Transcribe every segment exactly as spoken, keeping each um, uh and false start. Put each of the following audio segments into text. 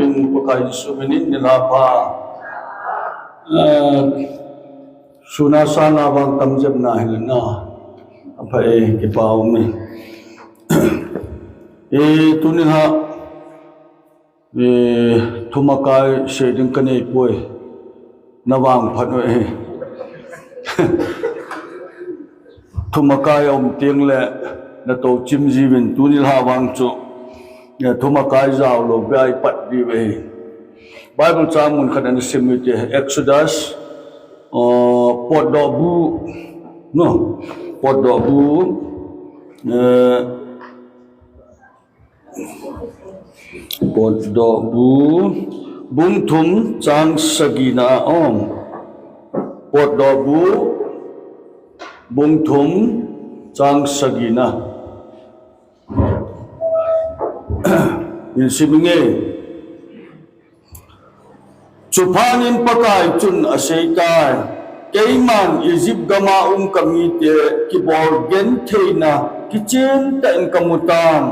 Pakai Jesu minin nilhah pha. Eh, suna sana vang tamjep na hilna. Apha e, kipa um e. E, tuni nilhah, e, thumakai sei ding kanei poi. Na vangphat u e. Thumakai um teng le na to chim jiuvin, tuni nilhah vang chu, e, thumakai jao lou beh a i pat diu ahi. Bible chang mun khat ana sim u hite, Exodus, uh, Potdohbu, no, Potdohbu, uh, Potdohbu, bung thum chang sagina a um. Potdohbu, bung thum chang sagina. Hin sim inge. Chuphat in Pakai chun aseitai, keiman Egypt gama um kamite kibol gentheina kichen tah in kamutan.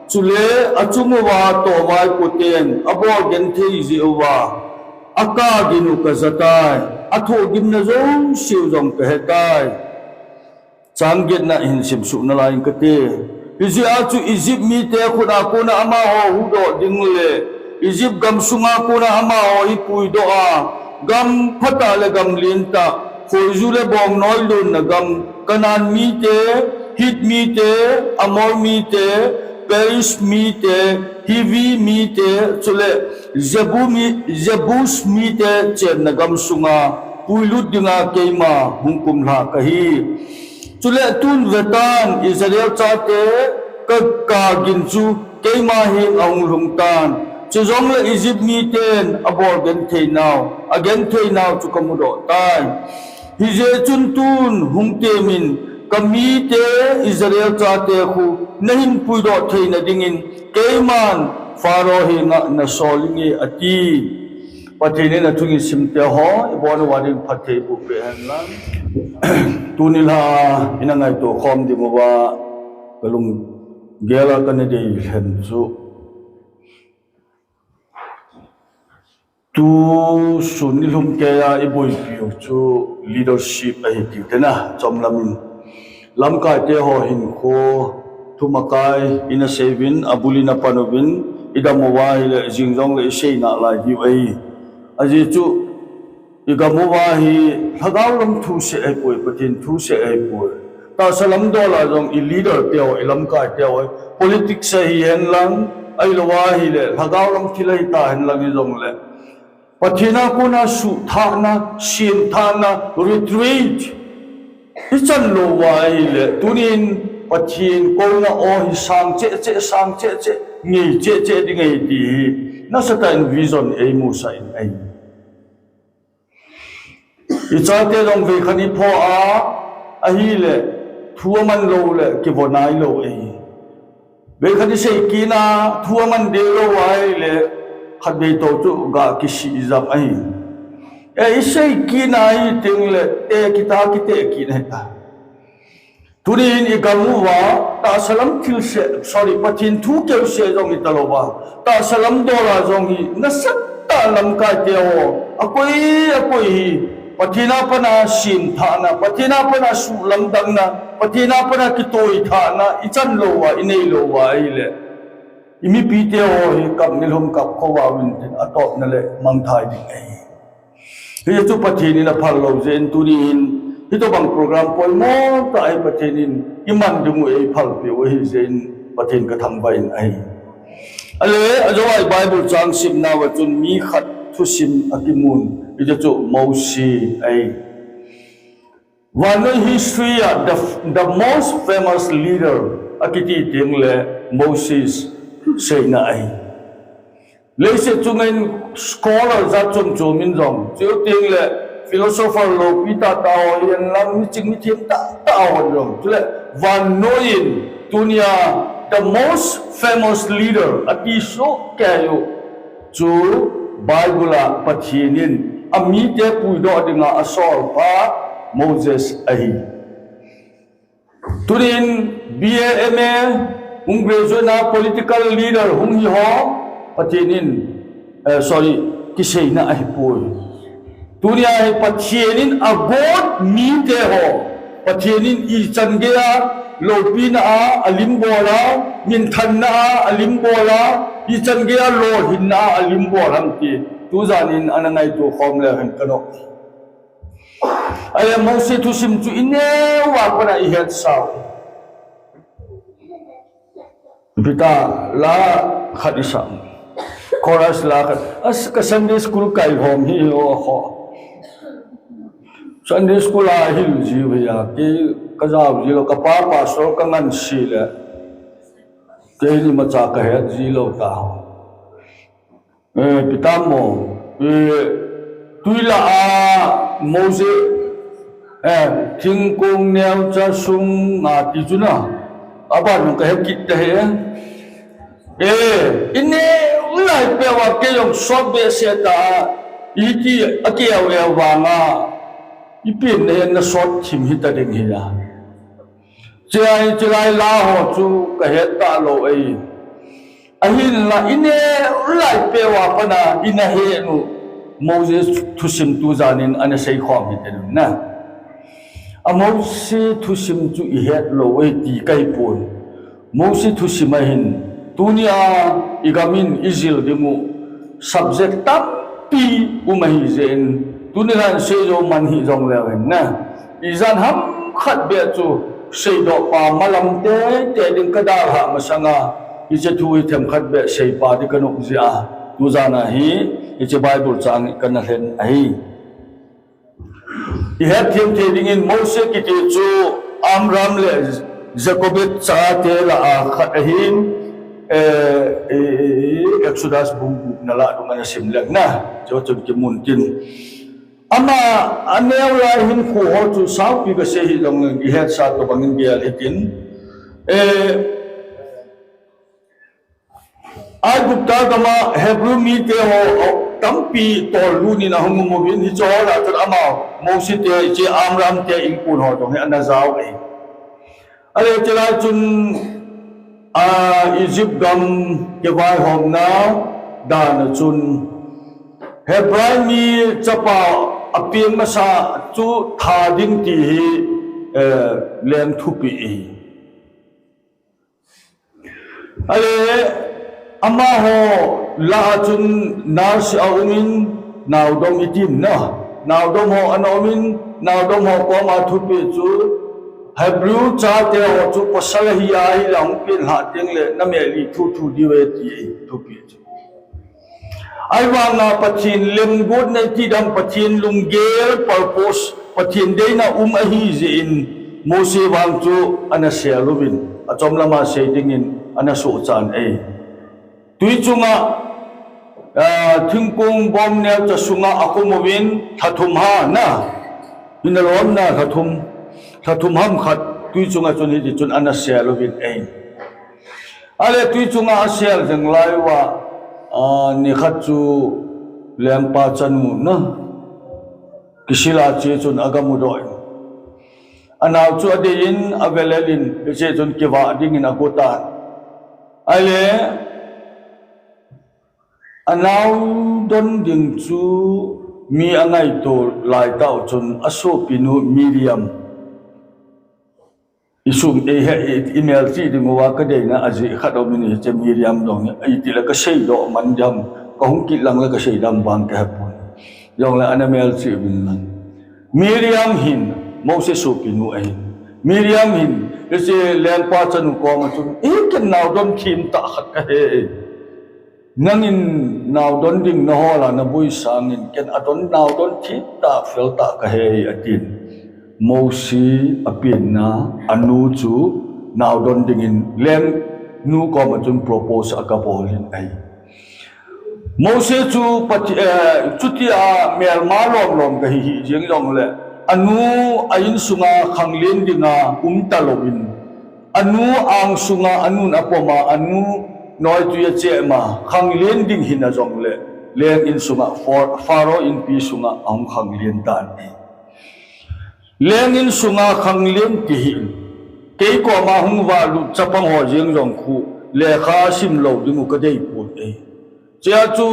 Chule achung uva tovaipoten abol genthei jeh uva akagin u kajatai. Athohgimna jouseu jong kahetai. Chang getna hin simsuh nalai ing kate. Hijeh a chu Egypt mite khut a kona amaho huhdoh ding le Egypt gamsunga kona amaho hi puidoh a, gam phatah le gam lentah, khoiju le bongnoi lonna gam, Canaan mite, Hit mite, Amor mite, Periz mite, Hivi mite, chule Jebu mi, Jebus mite chenna gamsunga puilut dinga keima hung kumlha kahi. Chule tun vetan, Israel chate ka, kagin chu keima heng ahung lhung tan. Chujongle Egypt miten abol gentheinau, agentheinau chu kamudoh tai. Hijeh chun tun hung temin, kamite Israel chate khu nahin puidoh theina dingin keiman Pharaoh henga nasol inge, ati. Pathen in athusei simte ho, ibon uva ding phatthei boh peh hen lang. Tuni nilhah a ina ngaito khom ding uva kalunggel a kana deilhen chu, tusun nilhum keiya iboipiu chu leadership ahi ti tena, chomlam in. Lamkaite ho hinkho, thumakai ina seiyuvin, abul in apan uvin, idam uva ahile jing jongle isei nalai diu ahi. Ajeh chu, igam uva hi lhagao lam thu seh ahipoi, Pathen thu seh ahipoi. Tahsa lam dol a jong i leader teu, i lamkai teu, politics ahi hen lang, ahilou ahile lhagao lam thil ahi ta hen lang hijongle, Pathen a kona suhthahna, semthahna, retreat ichan lou uva ahile, tunin Pathen kouna o hi sang cheh cheh, sang cheh cheh, ngei cheh cheh ding ahi ti hi nasatah in vision eimusah in ahi. Ichate jong veikhat iphoh a ahile, thu aman lou le kivo nailou ahi. Veikhat isei kit a, thu aman dehlou ahile, khatvei tou chu ga kisih jam ahi. E, isei kit a ahi tengle, te kit a kiteh kit ahitai. Tunin igam uva, tahsa lam thil seh, sorry, Pathen thu keu seh jong hita louva, tahsa lam dol a jong hi nasatah lamkaite ho, akoi akoi hi Pathen a pana semthahna, Pathen a pana suhlamdangna, Pathen a pana kitoithahna ichan lou uva, inei lou uva ahile, imipite ho hi kap nilhum kap khovah uvin tin, atopna le mangthai ding ahi. Hichu Pathen in aphal lou jeh in, tunin hitobang program poimo tah hi Pathen in iman dingu eiphalpeh u ahi jeh in Pathen kathangvah in ahi. Ale, ajou a i Bible chang simnauva chun mi khat thusim akimun, hichu Mosi ahi. Vannoi history a the, the most famous leader akiti tengle Moses seina ahi. Leiset chunga in scholar jat chom chom in jong, chuteng le philosopher loupi tah tah ho hihen lang, miching mithem tah tah ho jong, chule vannoi in tunia the most famous leader ati sohkei u chu Bible a Pathen in amite puidoh dinga asolpa Moses ahi. Tunin B A, M A hung graduate na political leader hung hi ho, Pathen in eh, sorry, kiseina ahipoi. Tunia hi Pathen in agot mite ho, Pathen in ichan geiya loupina a alim bol a, minthanna a alim bol a, ichan geiya lolhinna a alim bol ham ti tujan in ana ngaito khom leu hen kanom. Ahile Mose thusim chu ineo a pat a ihet sau. Peter la khat isam. Chorus la khat. As ka Sunday school kai hom hi o ho. Sunday school a hil ji ve ya. Kei ka jao ji lou, ka pa pastor ka ngan si le. Kei ni ma cha ka het ji lou ta. Eh, Peter mo, eh, tui la a Mose, eh, thingkong neocha sung a ti chu na, aban nung ka he kit ta he. Eh, ineo lai peh uva kei jong sot behseh ta, iti a keu eu vanga, ipi na he na sot thim hita ding hi a. Chulai, chulai la ho chu ka het ta lou ei. Ahinla, ineo lai peh uva pat a, ina he nu, Moses thusim tujan in ana sei khom hite nu na. A Mose thusim chu ihet lou ei ti kai pon. Mose thusim a hin, tunia igam in ijil ding u, subject tampi um ahi jeh in, tuni hin sei jou man hi jong leu hen na. Ijat ham khat beh chu seidoh pa malam teitei ding ka dalhah masanga, hiche thu hi themkhat beh sei pa ding ka nop jeh a, tujan a hi, hiche Bible chang hi kana lhen ahi. Ihet them thei dingin Mose kiti chu Amram le Jokebed chate lah a khat ahin, eh, eh, Exodus bung gup na lah dung ana sim leng na, chu chun kimun tin. Ama aneo lai hinkho ho chu saupi ka sei hi jong leng ihet sa tobang in gel hitin. Eh, Aigupta gam a Hebrew mite ho, ho tampi tollut in ahung um uvin, hiche ho lah chun ama Mose te, hiche Amram te inkon ho jong hi ana jao e. Ahile chulai chun, a, Egypt gam kivaihomna dan a chun Hebrai mi chapa apeng masa chu tha ding ti hi, eh, leng thupeh ahi. Ahile, amaho lah a chun nurse a um in, naodom itin na. Naodom ho ana um in, naodom ho koma thupeh chu, Hebrew chate ho chu pasal ahi a ahile hung pen lhah teng le, na meh li thuthu diu e ti thupeh chu. Ahivanga Pathen lemgotna iti dam, Pathen lunggel, purpose, Pathen deina um ahi jeh in Mose vang chu ana sel uvin, achom lama sei dingin ana sohchan e. Tui chunga, ah, thingkong bom neocha sunga akhum uvin, lha thum ha na, ina lom na lha thum, lha thum ham khat, tui chunga chun hiti chun ana sel uvin e. Ahile tui chunga asel jeng lai uva, a, nikhat chu lengpa chanu na, kisil a che chun aga mudoh in. Anao chu adei in, avelel in, hiche chun kivah dingin ago tan. Ahile, anao don ding chu mi angaito lai tah u chun asopinu Miriam. Isum, i he, i, imelchih ding uva kadeina ajeh khat aumin, hiche Miriam jong hi, itile kaseidoh man ding ham, kahung kit lang le kasei ding ham vang kahepon. Jongle ana melchih uvin lang. Miriam hin, Mose sopinu ahin. Miriam hin, hiche lengpa chanu koma chun, "E, ken naodon thim tah khat kahe e. Nangin naodon ding nahol a naboi sangin, ken adon naodon thim tah fel tah kahe e," atin. Mose apenna, anu chu naodon dingin lengnu koma chun propose agabol in ahi. Mose chu Path-, eh, chutia melma lom lom kahi hih jeng jongle, anu a insunga khanglen dinga um talouvin, anu ang sunga anun apoma, anu noitui achema, khanglen ding hina jongle, leng insunga, Phar-, Pharaoh inpi sunga ahung khanglen tan ahi. Leng insunga khanglen ti hi, kei koma hung valut chapang ho jeng jong khu, lekha simlou dingu kadei pon e. Chea chu,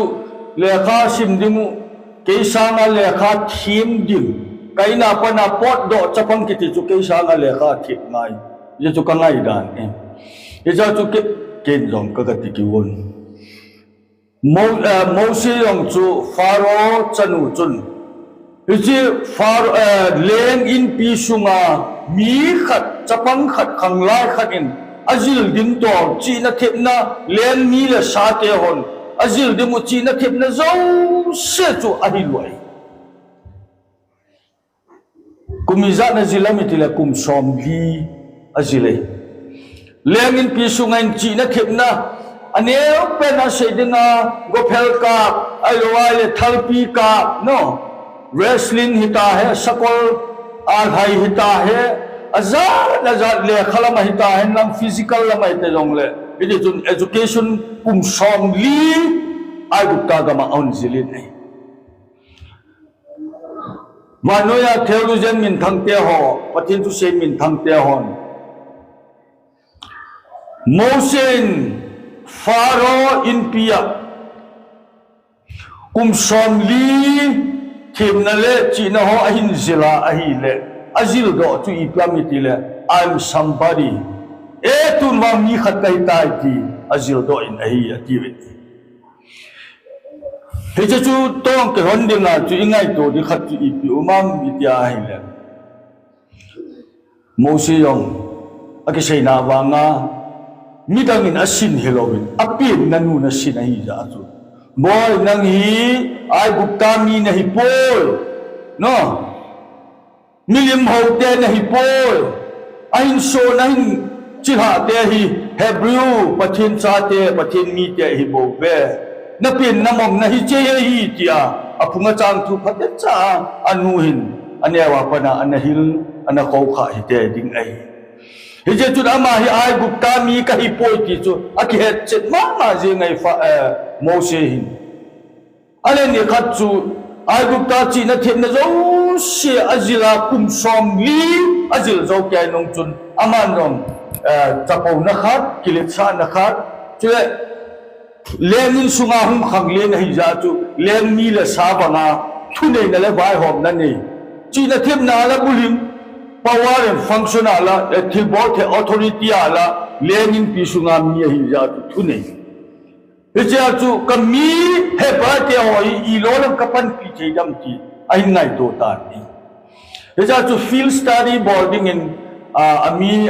lekha sim ding u, kei sanga lekha them ding, ka in a pat a potdoh chapang kiti chu kei sanga lekha them ngai. Hichu ka ngaidan e. Hichu chu kei, kei jong ka, ka ti kit un. Mo-, eh, Mose jong chu Pharaoh chanu chun. Hiche Pharaoh, eh, leng inpi sunga mi khat, chapang khat, khanglai khat in ajil ding toh, chihna thepna, leng mi le sa te hon ajil ding u chihna thepna jouse chu ahil u ahi. Kum ijat na jil ham iti le kum somli ajil e. Leng inpi sunga in chihna thepna, aneo pen a sei dinga, gophel kap, ahilou le thalpi kap, no. Wrestling hita he, sakol a lhai hita he, ajat ajat lekha lama hita he, lang physical lama hita jongle. Hiti chun education kum somli Aigupta gama ahung jil in ahi. Vannoiya theologian minthang te ho, Pathen thusei minthang te hon, Mose in Pharaoh inpi a kum somli themna le chihna ho ahin jil a ahile, ajil doh chu ipi ham iti le, "I'm somebody. E, tun vang mi khat kahi tai," ti ajil doh in ahi, ati uve. Hiche chu tong kihon dinga chu ingaito ding khat chu ipi um ham iti ahile, Mose jong akiseina vanga midang in asin hilouvin, apenna nun asin ahi jeh chun, "Boi, nang hi Aigupta mi nahi poi. No. Milim houte nahi poi. Ahin son, ahin chilhah te hi Hebrew Pathen chate, Pathen mite ahi bouve. Napenna mong nahi cheh ahi," tia aphung achang thu phatecha anu hin aneo a pat a ana hil, ana khoukhah hite ding ahi. Hijeh chun ama hi Aigupta mi kahi poi ti chu akihet chet mama jing ahi Pha-, eh, Mose hin. Ale nikhat chu Aigupta chihna thepna jouse ajil a kum somli ajil jou kei nung chun aman jong, eh, chapouna khat, kiletsahna khat, chule leng in sunga hung khanglen ahi jeh chun leng mi le sa banga thuneina le vaihomna nei, chihna thepna a la bulhing, power and function a la, eh, thilbol thei authority a la, leng inpi sunga mi ahi jeh chun thunei. Hichea chu ka mi Hebrai te ho hi ilo lang ka panpi thei dem ti ahin ngaito tan ahi. Hichea chu field study bol dingin, a, ami,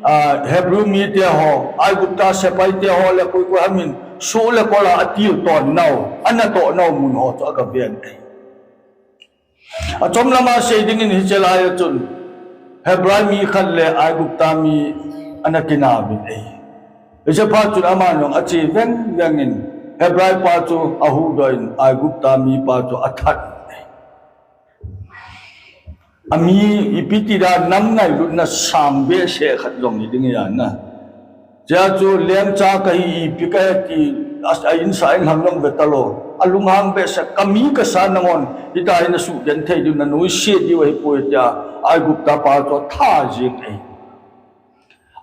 a, Hebrew mite ho, Aigupta sepai te ho le koi koi ham in soh le kol a atil ton nau, ana toh nau mun ho chu aga ven ahi. Achom lama sei dingin hiche lai a chun Hebrai mi khat le Aigupta mi ana kina uvin ahi. Hiche phat chun aman jong ache veng veng in Hebrai pa chu ahuhdoh in Aigupta mi pa chu athat in ahi. Ami ipi ti dan nam ngailutna sang behseh khat jong hi ding ahi na. Chea chu lengcha kahi ipi kahi ti, a, a insung in ham jong ve talou. Alunghang behseh, ka mi ka sa nanghon hitia hi na suhgenthei diu, na noise diu ahipoi tia Aigupta pa chu atha jing ahi.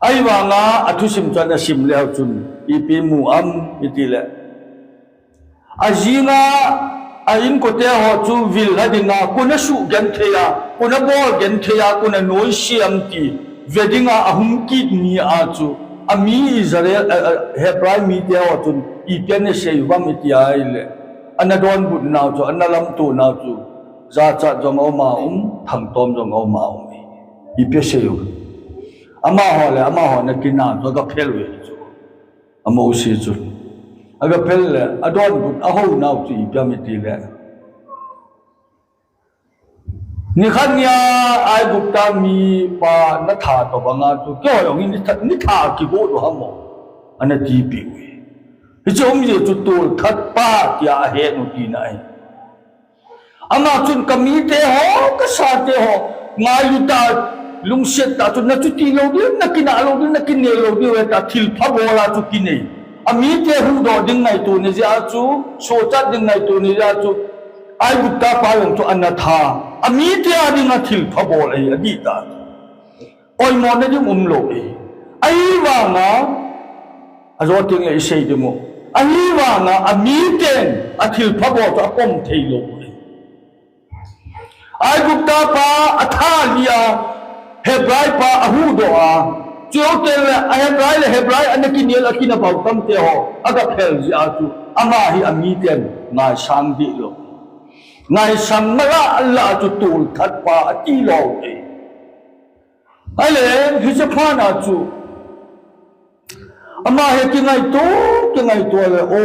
Ahivanga athusim chu ana sim leu chun ipi mu ham iti le, ajinga a inkote ho chu vil lha dinga, koi in asuhgenthei a, koi in abolgenthei a, koi in anoise ham ti ve dinga ahung kit ni a chu, ami Israel, a, a, Hebrai mite ho chun ipi ana sei uvem iti ahile, ana donbut nau chu, ana lamto nau chu, jachat jong aum a um, thangtom jong aum a um e. Ipi asei u. Amaho le amaho ana kina chu aga phel u ahi chu. A Mose chu aga phel le, adonbut, ahou nau chu ipi ham iti le, nikhat nia Aigupta mipa natha tobanga chu keiho jong hi nitha, nitha kigot u ham o, ana tipeh u ahi. Hiche umjing chu tolthat pa tia ahet u tina ahi. Ama chun ka mite ho, ka sate ho, ngailu tah, lungset tah chun, na chuti lou diu, na kinah lou diu, na kine lou diu ahi tia thilpha bol a chu kinei. Amite huhdoh ding ngaito na jeh a chu, sochat ding ngaito na jeh a chu, Aigupta pa jong chu ana tha. Amite a dinga thilpha bol ahi, adih tah chu. Oimona ding umlou ahi. Ahivanga, ajo teng le isei ding u. Ahivanga amiten athilpha bol chu apom thei lou. Aigupta pa atha lia, Hebrai pa ahuhdoh a, chuteng le a Hebrai le Hebrai ana kinel a kinabau tamte ho aga phel jeh a chu, ama hi amiten ngaisang dih lou. Ngaisang mala la chu tolthat pa ati lou e. Ale, hiche phat a chu, ama hi kingaito, kingaito le, o,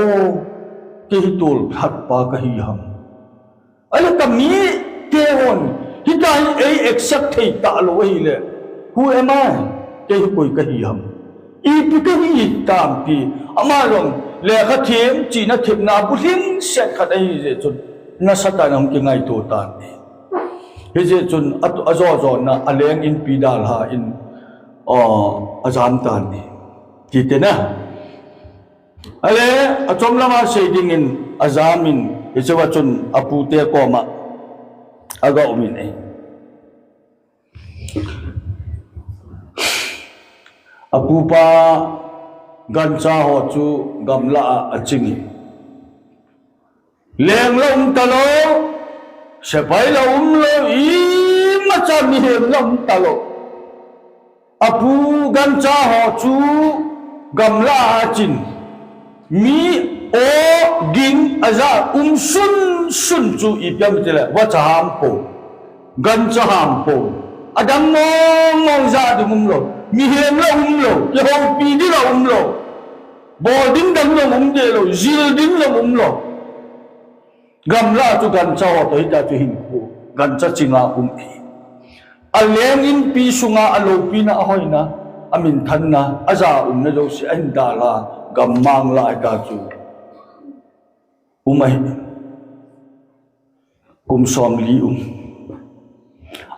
kei hi tolthat pa kahi ham. Ale kamite hon, hitia hi ei accept thei talou ahile, who am I? Kei hi koi kahi ham. Ipi kahi tampi, ama jong, lekha them, chihna thepna, bulhingset khat ahi jeh chun, nasatah in ahung kingaito tan ahi. Hijeh chun, a, ajo jona, aleng inpi dalha in, o, ajam tan ahi. Tite na. Ale, achom lama sei dingin, ajam in, hichea chun, apute koma, aga um in ahi. Apupa gancha ho chu gamla a aching e. Leng la um talou, sepai la umlou, imacha mihem la um talou. Apu gancha ho chu gamla a achin. Mi o ging aja um sunsun chu ipi ham itile, vacha ham po, gancha ham po. Adang mong mong ja ding umlou. Mihem la umlou, kihoupi ding la umlou. Bol ding dang jong um dehlou, jil ding jong umlou. Gamla chu gancha ho toh hitia chu hinkho, gancha chinga um ahi. Aleng inpi sunga aloupina, ahoina, aminthanna, aja umna jouse ahin dalha, gammang lai ta chu um ahi. Kum somli um.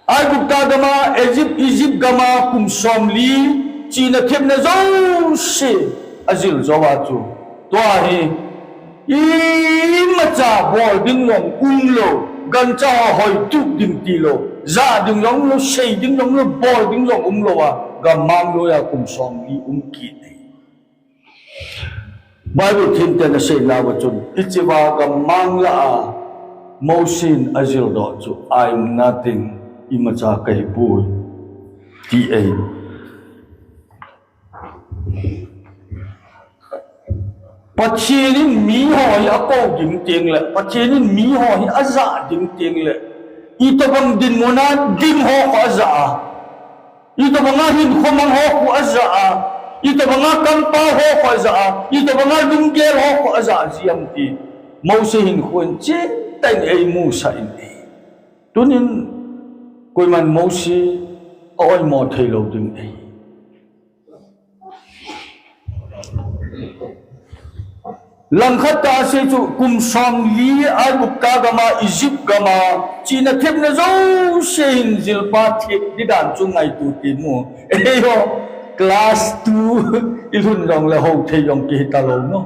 Aigupta gama, Egypt, Egypt gama kum somli, chihna thepna jouse ajil jouva chu, tua hi imacha bol ding jong umlou, gancha ho hoitup ding tilou, ja ding jong umlou, sei ding jong umlou, bol ding jong umlouva, gammang loiya kum somli um kit e. Bible themten aseinauva chun, hichea gammang lah a Mosi in ajildoh chu, I am nothing, imacha kahipoi, ti ahi. Pathen in miho hi akou ding tengle, Pathen in miho hi aja ding tengle, itobang dinmuna ding ho khu aja a, itobanga hinkho mang ho khu aja a, itobanga kampao ho khu aja a, itobanga lunggel ho khu aja jiem ti Mosi hinkho in chentah in eimusah in ahi. Tunin koiman Mosi a-oimo theilou ding ahi. Langkhat tah asei chu kum somli Aigupta gama, Egypt gama, chihna thepna jouse hin jilpa thep ding dan chu ngaito temu. Eiho, class two ilhun jongle houthei jong kihi talou no.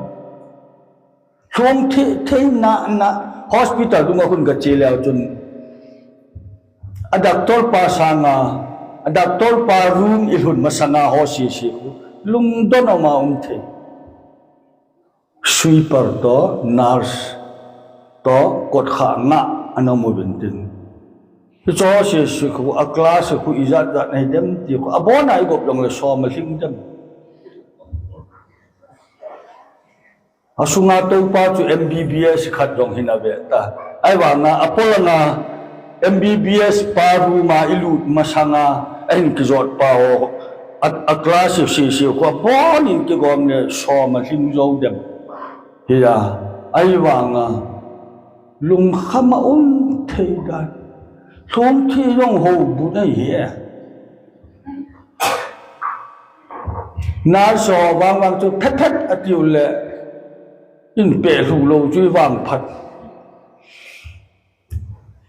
Lhom thei, theina, na, hospital dunga khun kache leu chun, a doctor pa sanga, a doctor pa room ilhun masanga ho sese khu lungdon uma um thei. Sweeper toh, nurse toh, kotkha nga ana um uvin tin, hiche ho sese khu a class khu ijat jat nahi dem ti khu, abona igop jongle som alhing dem. Asunga toupa chu M B B S khat jong hin ave ta. Ahivanga apolanga M B B S pa room a ilut masanga ahin kijot pa ho, a, a class sese khu abonin kigom le som alhing jou dem. Hiya, ahivanga lungkham a um thei dan. Lhomthei jong hou bu nei hi e. Nurse ho vang vang chu phet phet atiu le, in peh lhu lou chu ivang phat.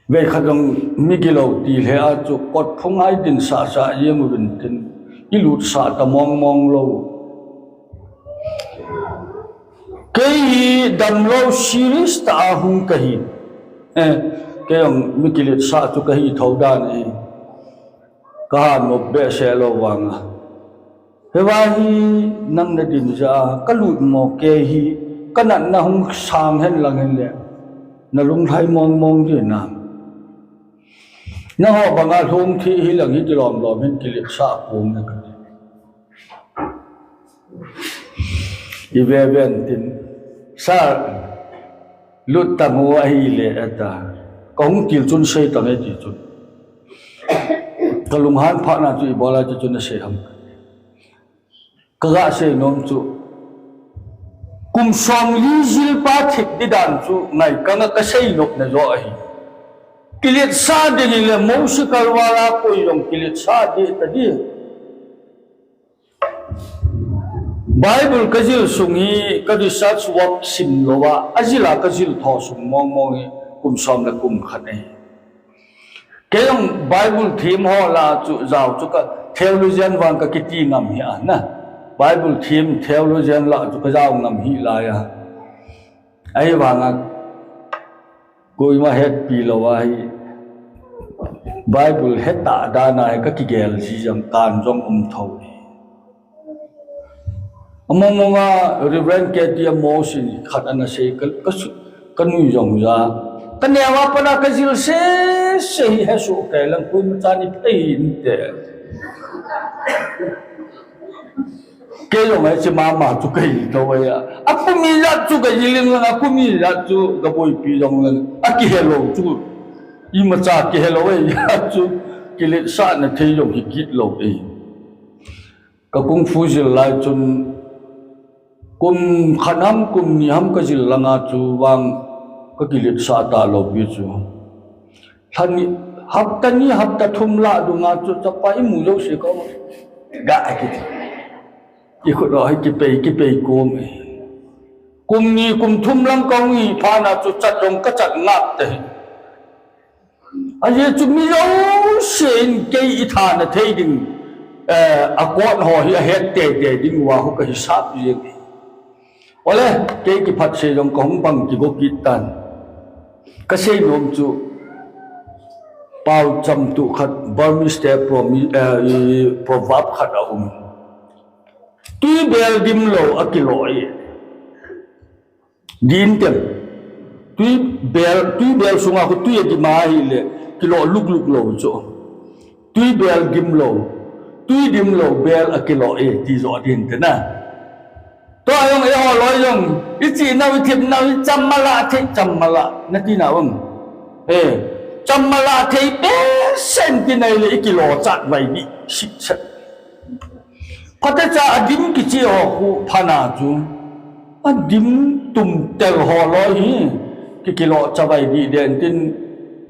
Veikhat jong migilou ti lheh a chu kotphung a idin sah sah jeng uvin tin, ilut sah ta mong mong lou. Kei hi damlou serious tah a hung kahi. Eh, kei jong mi kiletsah chu kahi thou dan e. Kaha nop behseh lou vanga, hiva hi nang nadin jeh a kalut mo, kei hi Ka natna hung sang hen lang hen le, na lunglhai mong mong di na. Nangho banga lhung thi hi lang hi kilom lom hin kiletsah pong na ka ti. I ve ven tin, sa lut ta mu ahi le ata. Ka hung til chun sei ta nge ti chun. Ka lunghan pha na chu i bola chu chun a sei ham. Ka ga sei nom chu, kum som li jil pa thip di dan chu ngai ka nga ka sei nop na jo ahi. Kiletsah di ni le Mosi kalwala koi jong kiletsah di ta di. Bible ka jil sung hi ka research work sim lo a, a jil a ka jil tho sung mong mong hi kum som le kum khat ahi. Kei jong Bible thim ho la chu jao chu ka theologian vang ka kiti ngam hi a na. Bible thim theologian la chu ka jao ngam hi lai a. Ahi vanga koima hetpi lo a hi Bible heta dan a hi ka kigel ji jang kan jong um tho. Among mong a Reverend K T Amos in khat ana sei ka, ka su-, ka nui jong ja. Ka neo a pat a ka jil se se hi he su ke lang kun cha ni phei in te. Ke jong ai chi mama chu ke to ya. A kumi ja chu ka jil in lang a kumi ja chu ka boipi jong lang. A ki hello chu. Imacha ki hello ya chu. Kiletsah na thei jong hi kit lo e. Ka kung fu jil lai chun kum khat ham kum ni ham ka jil langa chu vang ka kiletsah ta lo pi chu. Thani hapta ni hapta thum la dunga chu chapa i mu jo se ko. Ga a kiti. I khut ro hi kipei, kipei kom e. Kum ni kum thum lang kong i pha na chu chat jong ka chat ngap te. Ajeh chu mi jouse in kei i thana thei ding, eh, a kot ho hi a het tei tei ding uva ho ka hisap jeng e. Ole, kei kiphat sei jong ka hung bang kigo kit tan. Ka sei nom chu, pau cham tu khat Burmese te promi-, eh, i proverb khat a um. Tui bel dim lo a kilo e. Din tem. Tui bel, tui bel sunga khu tui a dim a hi le, kilo luk luk lo chu. Tui bel dim lo. Tui dim lo bel a kilo e, ti jo din te na. Tua jong e ho loi jong, i chi nau, i thip nau, i cham mala thei, cham mala, na ti na um. E, cham mala thei pe sen ti nai le, i kilo chat vai ni, sit set. Phatecha a dim kichi ho khu phana chu. A dim tum tel ho loi hi. Ki kilo chavai di den tin,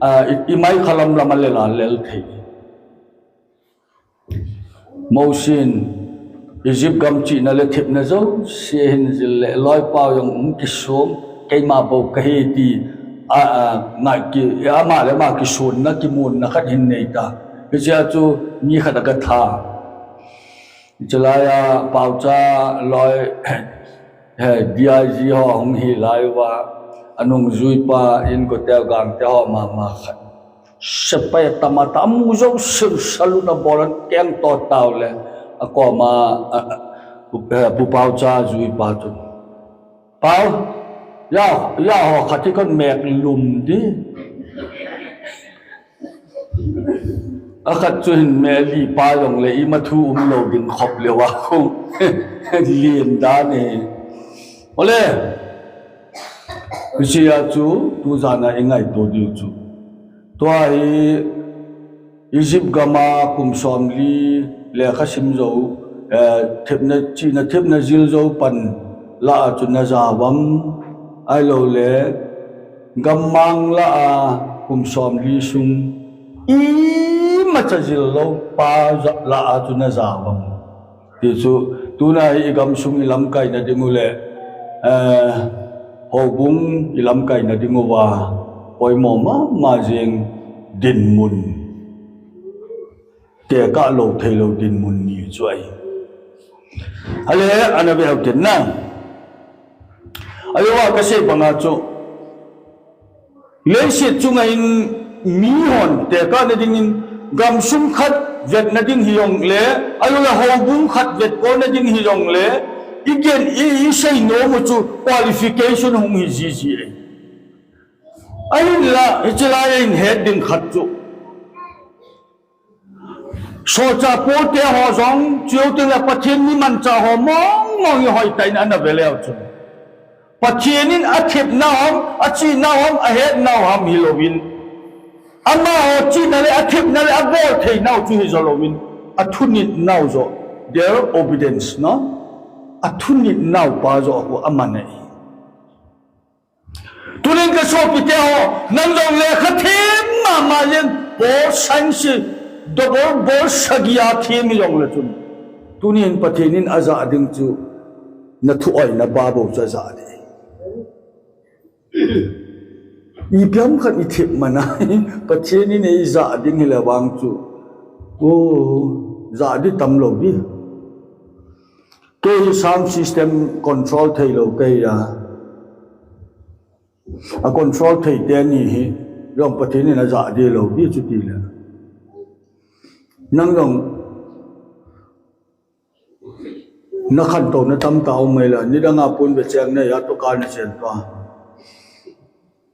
a, i, i mai khalam lam a lel a lel thei. Mosin, Egypt gam china le thipna jouse hin jil le loi pau jong um kisum, keima bou ka hi ti, a, a, ngai ki, ama le ama kisunna, kimunna khat hin nei ta. Hichea chu mi khat a ka tha. Chulai a paucha loi, he, D I G ho hung hi lai uva, anung juipa in kotel gangte ho mama khat. Sepai tama ta amu jou sil salu na bolan keng to tau le, akoma, a, a, pu, eh, pu paucha juipa chu. Pau, ya, ya ho khat hi kon mek lum di. A khat chu hin meli pa jong le ima thu um lo ding khop le wa khu. Lien dan e. Ole. Hichea chu tu jana i ngaito diu chu. Tua hi Egypt gama kum somli lekha sim jou, eh, thepna, chihna thepna jil jou pan lah a chu na ja uvam, ahilou le gammang lah a kum somli sung imacha jil lou pa ja, lah a chu na ja uvam. Ti chu, tuna hi i gamsung i lamkaina ding u le, eh, houbung i lamkaina ding uva, poimo mama jing dinmun. Tekah lou theilou dinmun ni chu ahi. Ale, ana ve hou tin na. Ahivang ka sei banga chu, leiset chunga in mihon tekahna dingin gamsung khat vetna ding hijong le, ahilou le houbung khat vetkolna ding hijong le, I gen, i, i sei nom u chu qualification hung hi jiji e. Ahinla, hiche lai a i het ding khat chu, solchah Paul te ho jong, chuteng le Pathen mi manchah ho mong mong hi hoitah in ana ve leu chun, Pathen in athepnau ham, achihnau ham, ahetnau ham hilouvin, amaho chihna le athepna le abol theinau chu hijo louvin, athunitnau joh, their obedience, no? Athunitnau pa joh khu aman ahi. Tunin ka sopite ho, nang jong lekha them mama jeng, Pol Science, double bol sagi a them jong le chun, tunin Pathen in ajah ding chu, na thu oina pa bou chu ajah ding. Ipi ham khat i thep man a, Pathen in eijah ding hile vang chu, o, jah di tam lou di. Kei hi sound system control thei lou kei a. A control thei teni hi, jong Pathen in ajah di lou di chuti le. Nang jong, na khantouna tamtah um mai la, nidang a pon ve cheng na ya to ka na chen to.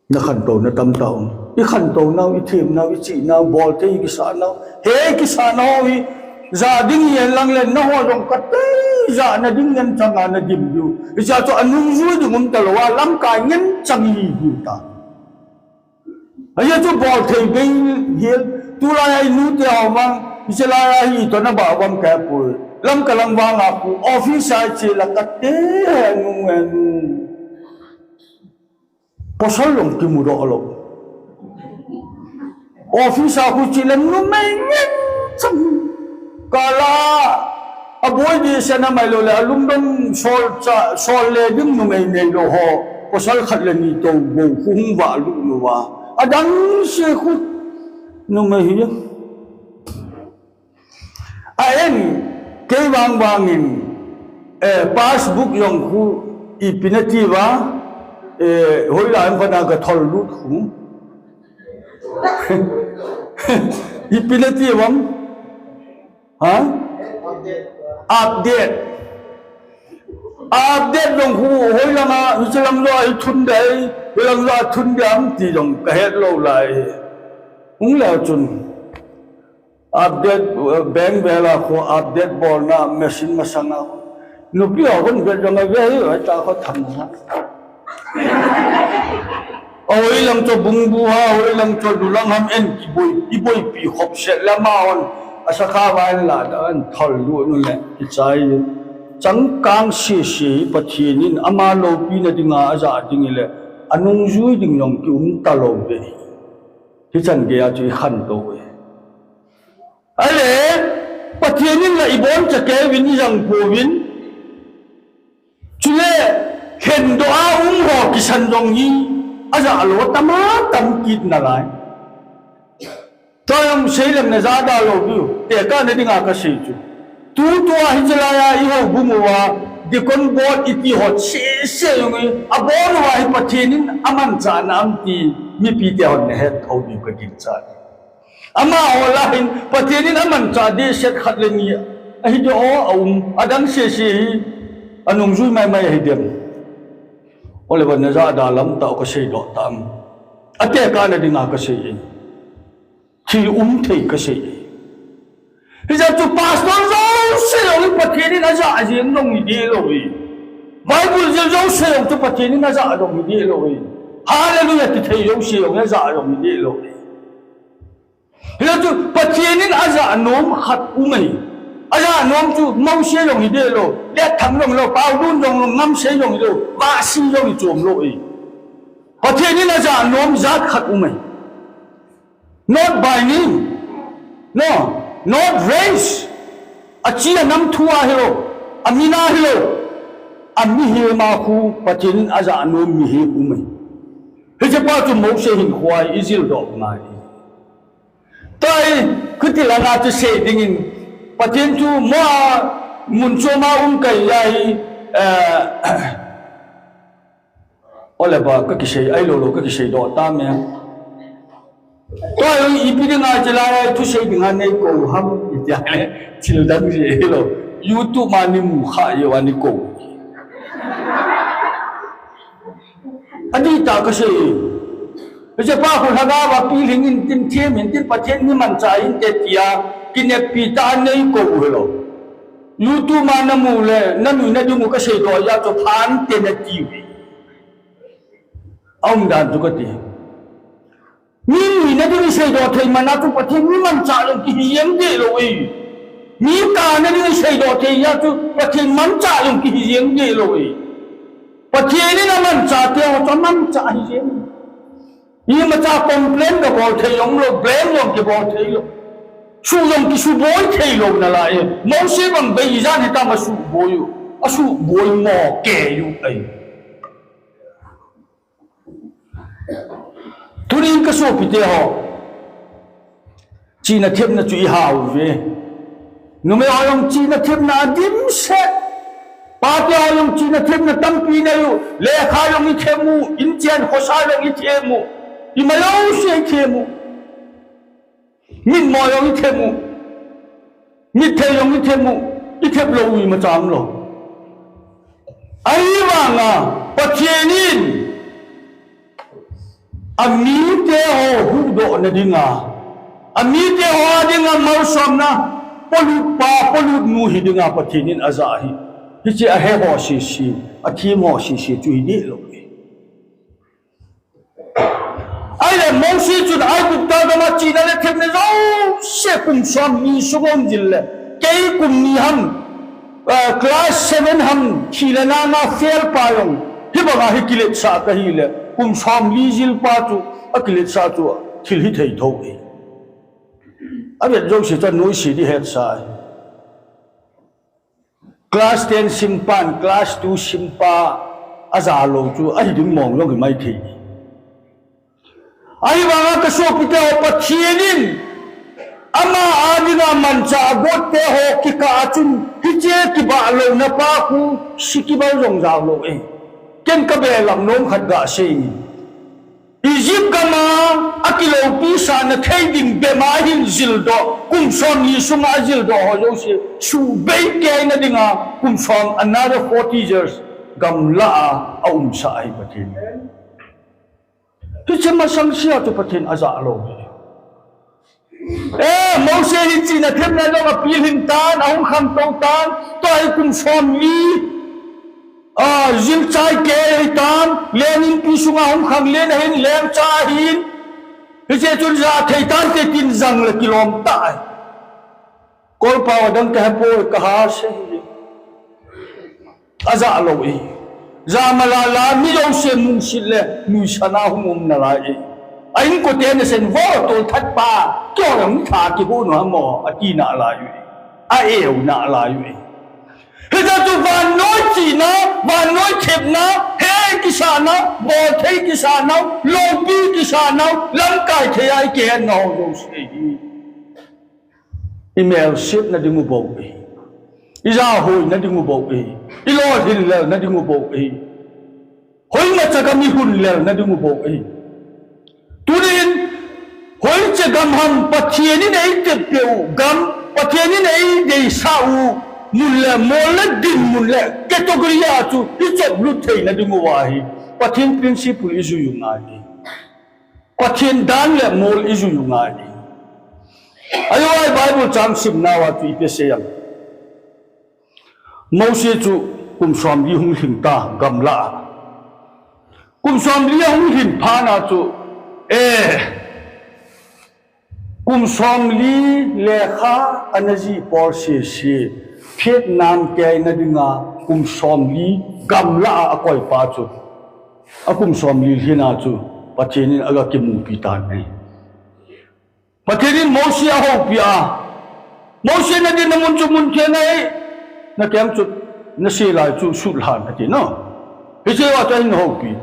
Na khantouna tamtah um. I khantounau, i themnau, i chihnau, bol thei i kisahnau, he i kisahnau hi, jah ding hi hen lang le, na ho jong ka tei jah na ding ngen chang a na dim diu. Hiche a chu anungjui ding um talou a, lamkai ngen chang i hi diu ta. Ajeh chu bol thei bei hi, tulai a i nu te ho vang, hiche lai a hi to na ba vang ka pui. Lamka lang vang a khu, office a che la ka te he nu he nu. Pasal jong kimu doh lou. Office a khu che le numei ngen chang. Kala, aboi di se na mai lou le, alungdong sol cha, sol le ding numei nei lou ho. Pasal khat le ni to bou khu hung vah lut nu va. Adang se khu numei hi. A en, kei vang vang in, eh, passbook jong khu ipi na ti va, eh, hoilai a kona ka thol lut khu. Ipi na ti vam? Ha? Update. Update jong khu hoilang a, hiche lang jo a hi thun dei, hilang jo a thun dei am ti jong ka het lou lai. Hung leu chun. Update, eh, bank vel a khu update bolna machine masang a. Nupi ho khun vet jong a ve hi, ai ta kho tham ha. A hoilang chu bungbu ha, hoilang chu lulang ham en kiboi, kiboipi khop set le amahon. Asakha va en la da an thol lu nu le kichai. Changkang sese hi Pathen in ama loupina dinga ajah ding le anungjui ding jong ki um talou ve. Hichan gei a chu i khantou e. Ahile, Pathen in la i boncha kei uvin i jang pouvin. Chule, khendoh a um ho kisan jong hi, ajah lou tam a tam kit nalai. Tua jong sei leng na jahda lou diu, tekahna dinga ka sei chu. Tutua hiche lai a i houbung uva, deacon board i ti ho sese jong hi, abon uva hi Pathen in amanchahna am ti, mipi te hon na het thou diu ka ginchat. Amaho lah in, Pathen in amanchah dehset khat le ni ahi diu a um, adang sese hi, anungjui maimai ahi dem. Ole ba na jahda lam tah u ka seidoh tam. Atekahna dinga ka sei e. Thil um thei ka sei e. Hijeh chun pastor jouse jong hi Pathen in ajah jeng jong hi dehlou e. Bible jil jouse jong chu Pathen in ajah jong hi dehlou e. Hallelujah ti thei jouse jong ajah jong hi dehlou e. Hijeh chun Pathen in ajah nom khat um e. Ajah nom chu Mose jong hi dehlou, Letthang jong lou, Paodun jong lou, Ngamsei jong hi lou, Vahsi jong hi chom lou e. Pathen in ajah nom jat khat um e. Not by name. No, not race. Achi anam thu a hilou, amin a hilou. Amihem a khu Pathen in ajah nom mihem um e. Hiche pa chu Mose hinkhoa i jildoh ngai. Tua hi, khuti langa chu sei dingin, Pathen chu mo a mun chom a um kei jeh hi, eh, ole ba, ka kisei, ahilou lou, ka kiseidoh tam e. Tua hi, ipi dinga hiche lai a thusei dinga nei kou ham, iti a le, thil dang jeh hilou. YouTube a ni mu kha jeh uva ni kou. Adih tah kasei. Hiche pa khu lhagao a pilhing intin, them intin, Pathen mi manchah inte tia kineppi tah a nei kou hilou. YouTube a namu le nanui nading u kaseidoh jeh a chu phante nati uve. Aumdan chu kati. Mi nui nading iseidoh thei man a chu Pathen mi manchah jong kihi jeng deh lou e. Mi kah nading iseidoh thei jeh a chu Pathen manchah jong kihi jeng deh lou e. Pathen in amanchah teho chu amanchah ahi jeng. Imacha complain kabol thei jong lou, blame jong kibol thei lou. Suh jong kisuboi thei lou nalai e. Mose bang bei ijat hitam asuboi u. Asuboi mo kei u ahi. Tunin kasopite ho, chihna thepna chu ihauve. Numei ho jong chihna thepna adimset. Pate ho jong chihna thepna tampi nei u. Lekha jong ithem u, inchen khosa jong ithem u. Ima jouse ithem u. Mitmo jong ithem u. Mithei jong ithem u. Ithep lou u imacha umlou. Ahivanga Pathen in amite ho huhdoh nadinga, amite ho dinga malsomna, polutpa, polutnu hidinga Pathen in ajah ahi. Hiche ahe ho sese, athem ho sese chu hideh lou e. Ahile Mose chun Aigupta gama chihna le thepna jouse kum somni sunga um jing le, kei kum ni ham, class seven ham, thi le na nga fail pa jong, hibanga hi kiletsah kahile, kum somli jilpa chu, akiletsah chu, thil hithei thou e. Avet jouse chu anoise ding hetsa e. Class ten simpan, class two simpa, ajalou chu, ahi ding mong jong hi maithei. Ahivanga kasopite ho, Pathen in, ama a dinga manchah agotte ho kikah a chun, hiche kibahlouna pa khu, si kibal jong jaolou e. Ken kabehlap nom khat gasei inge. Egypt gama akilopi sahna thei ding bema ahin jildoh, kum somni sunga ajildoh ho jouse, suhbei keina dinga, kum som, another forty years, gamlah a aumsah ahi Pathen. Hiche masang sea chu Pathen ajah lou. E, Mose hin chihna thepna jong apilhin tan, ahung khangtou tan, tua hi kum somli, jilchai kei hitan, leng inpi sunga hung khang len ahin, lengcha ahin, hiche chun ja thei tante tin jang le kilom tah ahi. Kolpao adang kahepoi, kaha sei hi. Ajah lou e. Jamalala mi jouse musit le nuisat a hung um nalai e. A inkote nasen vo tolthat pa, keiho jong tha kigon u ham ati nalai uve. A-eu nalai uve. Hijeh chun vannoi chihna, vannoi thepna, he kisahna, bolthei kisahna, loupi kisahna, lamkai thei a ikihetna ho jouse hi, imelsetna ding u bou ahi. Ijahoina ding u bou ahi. Ilolhin lelna ding u bou ahi. Hoimacha gam ihun lelna ding u bou ahi. Tunin, hoiche gam ham Pathen in eitepeh u gam, Pathen in eideisah u mun le mol le dinmun le category a chu ichoplut theina ding uva hi Pathen principle ijui u ngai ahi. Pathen dan le mol ijui u ngai ahi. Ajeh a Bible chang simnauva chu ipi asei em? Mose chu kum somli hung lhing ta gamlah a. Kum somli ahung lhin phat a chu, e, kum somli lekha ana jih pol sese, phetnam keina dinga kum somli gamlah a akoipa chu, akum somli lhin a chu Pathen in aga kimupi tan ahi. Pathen in Mose ahoupi a, Mose, nadinna mun chu mun theng ahi, nakeng chu nasei lai chu sutlhan ati no. Hiche a chu ahin houpi.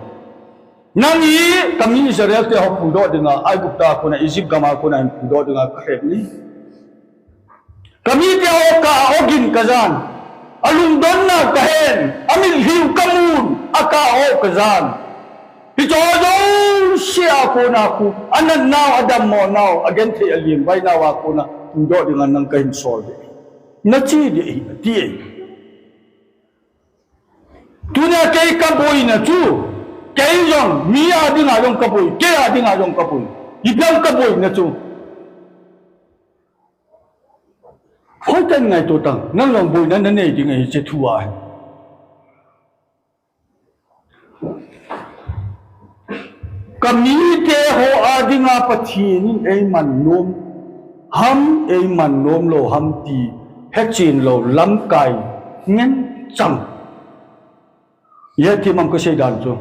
Nang hi kami Israel te ho puidoh dinga, Aigupta kona, Egypt gama kona hin puidoh dinga kalhep ahi. Kamite ho kah a ogin kajan, alungdonnau kahen, amitlhiu kamun, akah o kajan. Hicheho jouse a kona khu, anatnau, adammonau, agenthei, alengvainau a kona puidoh dinga nang kahin sol ding, nache ding ahi, ati ahi. Tunia kei kaboina chu, Kei jong, mi a dinga jong kaboi, kei a dinga jong kaboi. Ipi ham kaboina chu. Hoitah in ngaito tan, nang jong boina nanei ding ahi hiche thu a. Kamite ho a dinga Pathen in eiman nom ham, eiman nom lou ham ti hechen lou lamkai ngen chang. Ihet thei mong kasei dan chu.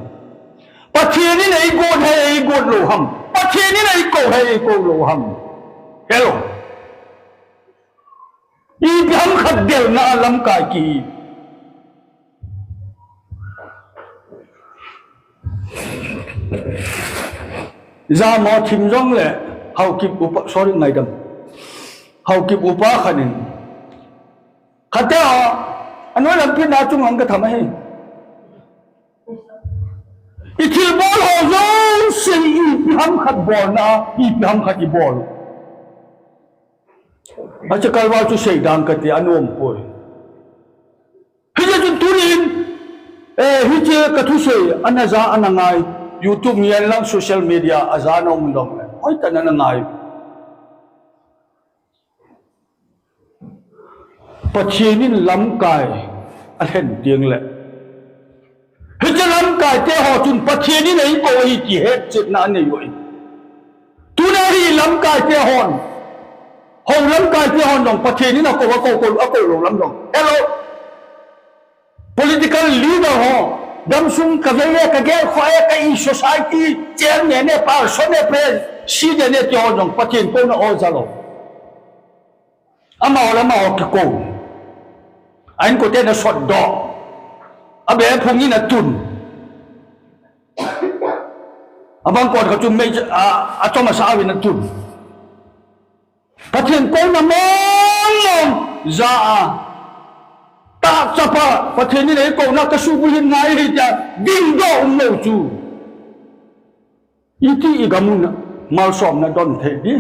Pathen in eigot ham, eigot lou ham. Pathen in eikou ham, eikou lou ham. Hello. Ipi ham khat delna a lamkai ki. Jamo thim jong le Haokip upa, sorry, ngaidam. Haokip upa khat in. Khat a, anoi lampi na chung ang katham ahi. I thilbol ho jouse ipi ham khat bolna, ipi ham khat ibol. Ache kalval chu seidan kati anom poi. Hiche chun tunin, eh, hiche kathusei, ana ja ana ngai, YouTube ngen lang social media a ja nom dong le. Hoitah in ana ngai. Pathen in lamkai alhen teng le. Hiche lamkai te ho chun Pathen in eikou ahi ti hetchetna anei u ahi. Tuna hi lamkai te hon. Hou lamkai te hon jong Pathen in akou, akou, kou, akou lou lam jong. Hello. Political leader ho, gamsung kavei e, kagelkhoh e, ka i society chairman e, pastor e, president e, ti ho jong Pathen kouna a ja lou. Amaho le amaho kikou. A inkote na sotdoh. Abe phung in atun. Abang kon khat chu mei a, achom asa a uvin atun. Pathen kouna mong mong ja a. Tahchapa, Pathen in eikouna kasubulhit ngai ahi tia dingdoh umlou chu. Iti igam u na, malsomna don thei di.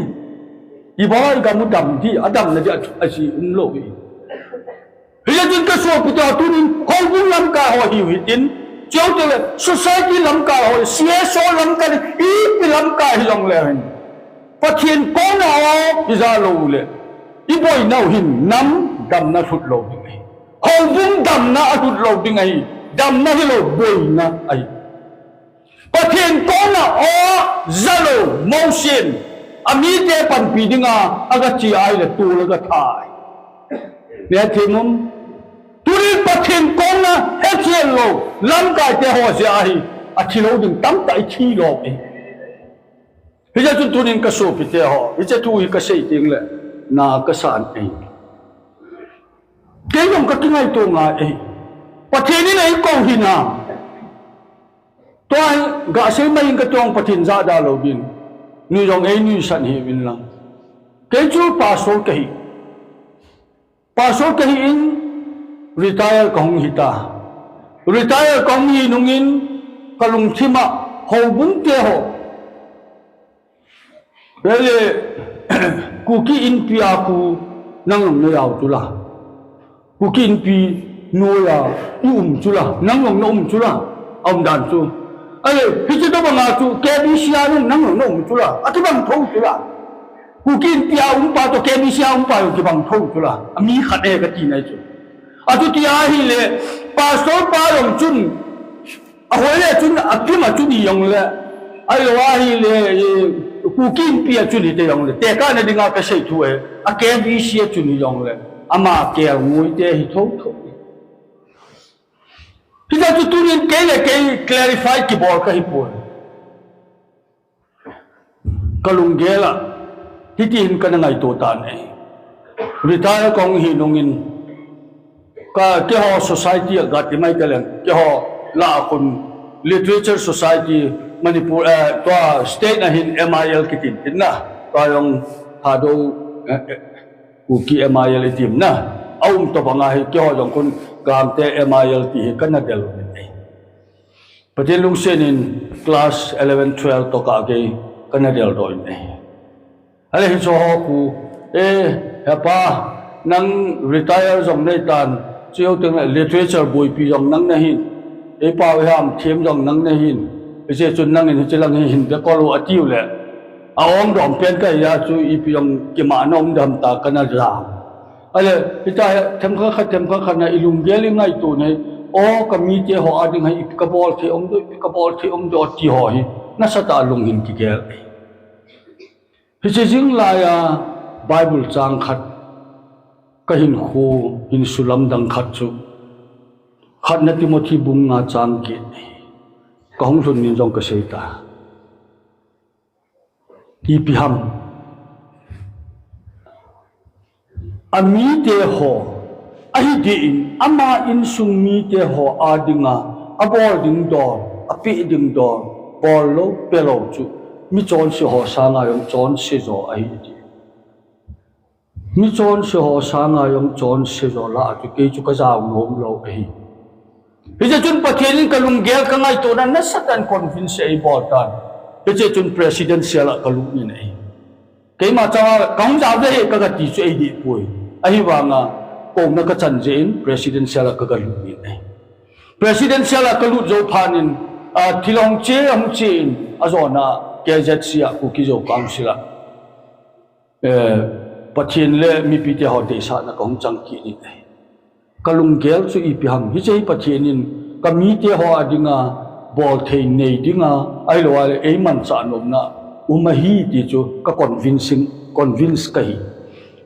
Ibola igam u dam di, adamna di a, aji umlou hi. Hijeh chun kasopite ho tunin, houbung lamkai ho hiu hitin, chuteng le, society lamkai ho, C S O lamkai, ipi lamkai hijong le hin. Pathen kouna a, ija lou le. Iboinau hin, nam damna lhut lou ding ahi. Houbung damna alhut lou ding ahi. Damna hilou, boina ahi. Pathen kouna a ja lou, Mosen, amite panpi dinga, agache ahile tol agatha ahi. Neh thei mong. Tunin Pathen kouna hetchen lou, lamkai te ho jeh ahi, athilou ding tamtah ithi lou ahi. Hijeh chun tunin kasopite ho, hiche thu hi kasei teng le, na kasan ahi. Kei jong kakingaito ngai ahi. Pathen in eikou hinam. Tua hi, gasei mai in katong Pathen jahda lou din. Nui jong einuisat hih uvin lang. Kei chu pastor kahi. Pastor kahi in retire kahung hita. Retire kahung hi nungin kalungthim a houbung te ho. Vele, Kuki Inpi a khu nang jong na jao chu la. Kuki Inpi noiya i um chu la, nang jong na um chu la, aumdan chu. Ahile, hiche tobanga chu K B C a nung nang jong na um chu la, akibang thou chu la. Kuki Inpi a umpa toh K B C a umpa jong kibang thou chu la, ami khat ahi kati nai chu. Achuti ahile, pastor pa jong chun, ahoi le chun, akim a chun hijong le, ahilou ahile, eh, Kuki Inpi a chun hite jong le, tekahna dinga kasei thu ahi, a K B C a chun hijong le, ama kelngoi te hi thou thou. Hijeh chun tunin kei le kei clarify kibol kahi poi. Kalunggel a, hiti hin kana ngaito tan ahi. Retire kahung hi nungin, ka, keiho society a gati mai taleng, keiho lah a khun Literature Society Manipur, eh, tua state a hin M I L kitin tin na, tua jong Thadou, eh, eh, Kuki M I L itim na, aum tobanga hi keiho jong khun Gamte M I L ti hi kana del uvin ahi. Pathen lungset in class eleven, twelve toh kah gei kana deldoh in ahi. Ahile hicheho khu, eh, hepa, nang retire jong nahitan, chuteng le literature boipi jong nang nahin, eipao eiham them jong nang nahin, Hiche chun nangin hiche lang hi hin vekol u atiu le, a-ong dom pen kahi a chu ipi jong kimahna um dem ta kana ja. Ahile, hitia hi themkhat khat, themkhat khat na ilunggel ingaito nei, o kamite ho ading hi ipi kabol thei um diu, ipi kabol thei um diu ti ho hi, nasatah a lung hin kigel. Hiche jing laiya Bible chang khat, kahinkho, hinsu lamdang khat chu, khatna Timothy bung nga chang get, kahung lhun nin jong kasei ta. Ipi ham. Amite ho, ahi din, ama insung mite ho adinga, abol ding dol, apeh ding dol, bol lou, pe lou chu, michonse ho sanga jong chonse jo ahi ti. Michonse ho sanga jong chonse jo lah a chu kei chu kajao nom lou ahi. Hiche chun Pathen in kalunggel kangaito na nasatah in convince eibol tan. Hiche chun presidential a kalut nin ahi. Keima changa kahung jao ve hi kagati chu eidih poi. Ahivanga kouna kachan jeh in presidential a kagalut nin ahi. Presidential a kalut jou phat in, a, thil ahung che, ahung che in, ajona K Z C a Kuki Zo Council a Eh, Pathen le mipite ho deisahna kahung chang kit in ahi. Kalunggel chu ipi ham. Hiche hi Pathen in kamite ho adinga bol thei nei dinga, ahilou le eimanchah nomna um ahi ti chu ka convincing, convince kahi.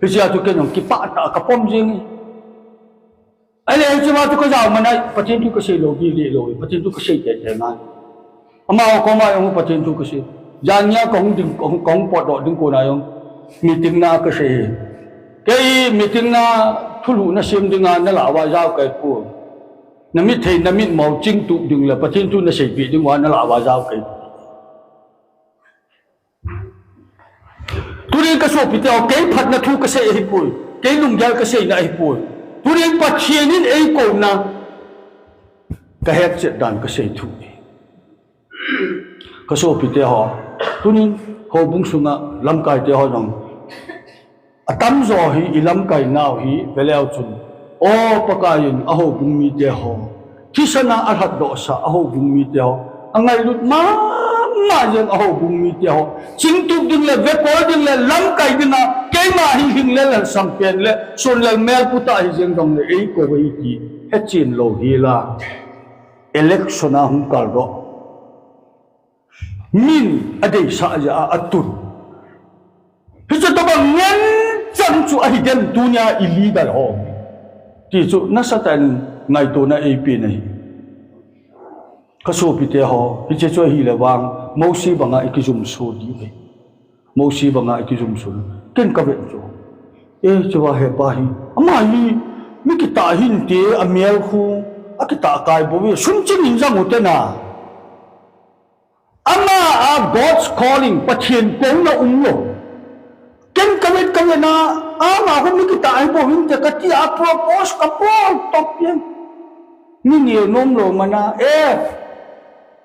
Hichea chu ken jong kipah tah a kapom jing e. Ahile, hiche ma chu kajao man a, Pathen thu kasei lou, gilou, Pathen thu kasei teitei ngai. Amaho koma jong Pathen thu kasei. Jan nia kahung ding, kahung, kahung potdoh ding kona jong. Meeting na kasei. Kei meeting na thulhuh nasem dinga nalah uva jao kahi poi. Namit thei, namit mo chingtup ding le, Pathen thu naseipeh ding uva nalah uva jao kahi. Tunin kasopite ho, kei phatna thu kasei ahipoi, kei lunggel kaseina ahipoi. Tunin Pathen in eikouna kahetchet dan kasei thu ahi. Kasopite ho, tunin houbung sunga lamkaite ho jong atamjo hi ilamkai nau hi veleu chun, O Pakai in ahoubung mite ho, thisana alhatdohsah ahoubung mite ho, angailut mama jeng ahoubung mite ho, chingtup ding le, vekol ding le, lamkai dinga keima hi hing le lhansam pen le, sun le mel putah hijeng jongle eikou ahi ti hechen lou hela, election a hung kaldoh, min adeisah jeh a atun. Hiche tobang ngen chan chu ahidem tunia ileader ho, ti chu nasatah in ngaitona eipeh ahi. Kasopite ho, hiche chu ahile vang Mosi banga ikijumso diu ahi. Mosi banga ikijumso. Ken kavet chu, e, chua hepa hi, ama hi mi kitah hinte, amel khu akitah kai bouve, sum ching in jang ute na. Ama a God's calling, Pathen kouna umlou. Ken kavet kavet na, ama khu mi kitah ahibou hinte kati a propose kabol top pen. Mi neo nomlou mana, e,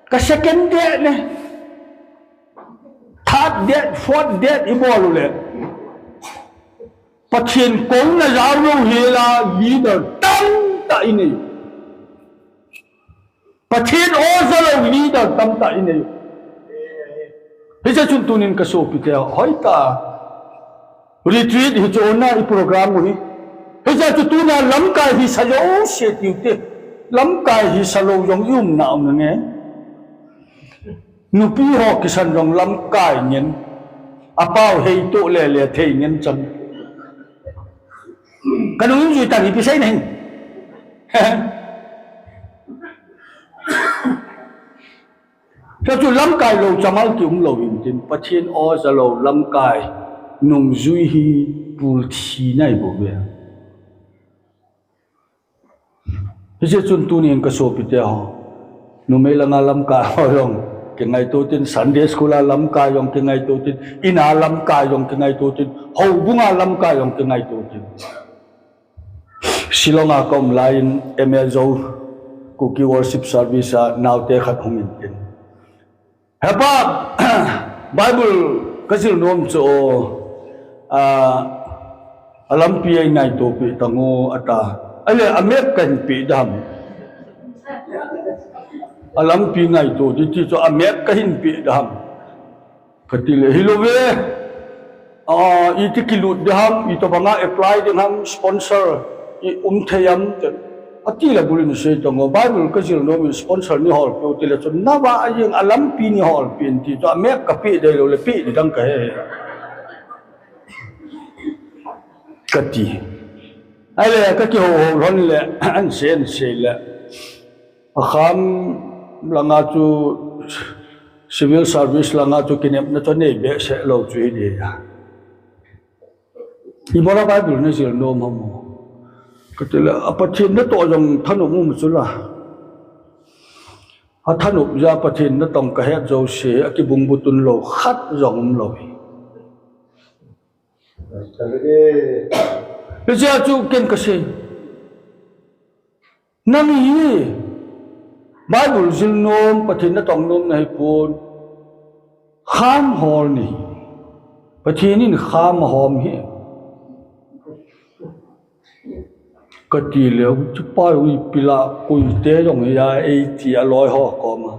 ka second date ne, third date, fourth date ibol ule, Pathen kouna jaolou hela leader tamtah inei. Pathen o jalou leader tamtah inei. Hiche chun tunin kasopite, hoitah retreat hiche ona iprogram u hi. Hiche chu tunia lamkai hisa jouse tiute. Lamkai hisa lou jong iumna um nange. Nupi ho kisan jong lamkai ngen. Apao heitoh lele thei ngen chang. Kanung in jui tan ipi sei nahin. Hiche chu lamkai lou chamal kiumlou hintin, Pathen o jalou lamkai nungjui hi pulthina ahibouve. Hiche chun tunin kasopite ho, numei langa lamkai ho jong kingaito tin, Sunday school a lamkai jong kingaito tin, in a lamkai jong kingaito tin, houbunga lamkai jong kingaito tin. Shillong a kaum laiyin M L Zo Kuki Worship Service a naote khat hung intin, Hepa, Bible kajil nom chu, a, alampi eingaitopeh tan o ata. Ahile amap kahin peh dam. Alampi ngaito ding ti chu a map kahin pe ding ham. Kati le, hilou ve. Ah, iti kilut ding ham, itobanga apply ding ham, sponsor i um thei ham, ti. Ati le bulin sei tong o, Bible kajil nom in sponsor nei hol peh u ti le chun, nava a jeng alampi nei hol peh in ti chu, a map kape ding lou le pe ding dang kahe. Kati. Ahile, kakihou hou lhon le, an sei, an sei le. Akham langa chu, civil service langa chu kinepna chu nei behseh lou chu hi dia. Ibola Bible najil nom ham o. Kati le, a Pathen natoh jong thanop um chu la. Athanop jeh a Pathen natong kahet jouse, akibung butun lou, khat jong um lou. Hiche a chu ken kasei. Nang hi Bible jil nom, Pathen natong nom nahi pon. Kham hol nahi. Pathen in kham ahom hi. Kati le, chupa ui pila kuite jong hi a eiti aloi ho koma.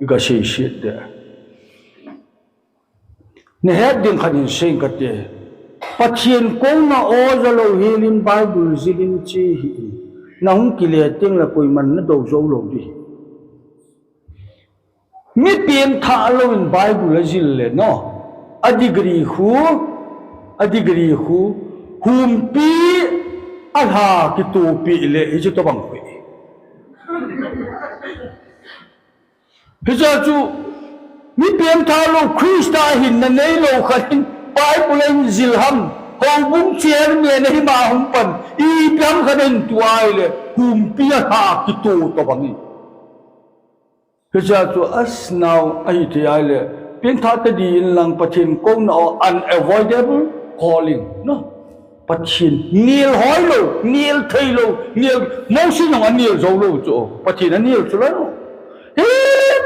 Iga sei sit de. Nahet ding khat hin sei kate. Pathen kouna o ja lou helin Bible jilin che hi in. Nahung kile teng le koiman nadou jou lou ding. Mi pengthah louvin Bible ajil le no. A degree khu, a degree khu, humpi alha kitopi le, hiche tobang khu. Hiche chu, mi pengthah lou, Christa hinna neilou khat in, Bible ahin jil ham, houbung chairman ahi ma hung pan, ipi ham khat in tua ahile, humpi alha kito tobang hi. Hiche chu, as nau, ahithei ahile, pengthah tadi in lang Pathen kouna o unavoidable calling, no? Pathen nel hoi lou, nel thei lou, nel, Mose jong anel jou lou chu, Pathen anel chu la lou. He,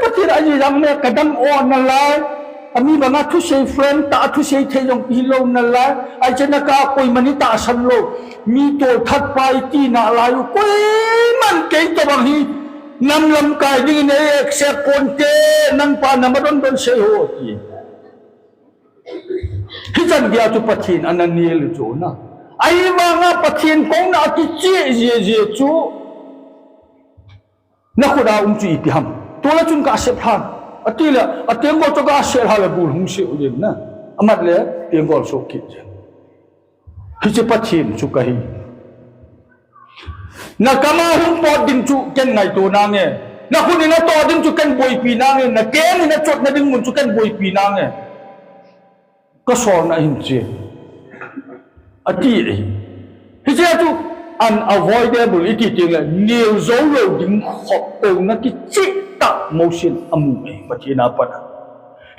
Pathen aji jang me kadam o nalai. Ami banga thusei friend tah, thusei thei jong hilou nalai. Ahi chena ka koiman itahsan lou. Mi tolthat pa iti nalai u, koiman kei tobang hi nam lamkai dingin ei accept ponte, nangpa nam adon don sei ho ti. Hichan geiya chu Pathen ana nel chu na. Ahivanga Pathen kouna akicheh jeh jeh chu. Nakhut a um chu ipi ham. Tula chun ka accept lhan. Atile, ateng go chu ka accept lhan le bul hung se u din na. Amat le, teng go so kit jeng. Hiche Pathen chu kahi. Nakama hung pot ding chu ken ngaito nange. Nakhut in natoh ding chu ken boipi nange. Nakeng in nachotna ding mun chu ken boipi nange. Kasolna ahin che. Ati ahi. Hiche chu unavoidable iti teng le nel jou lou ding khop kouna kicheh tah Mose in amu ahi Pathen a pat a.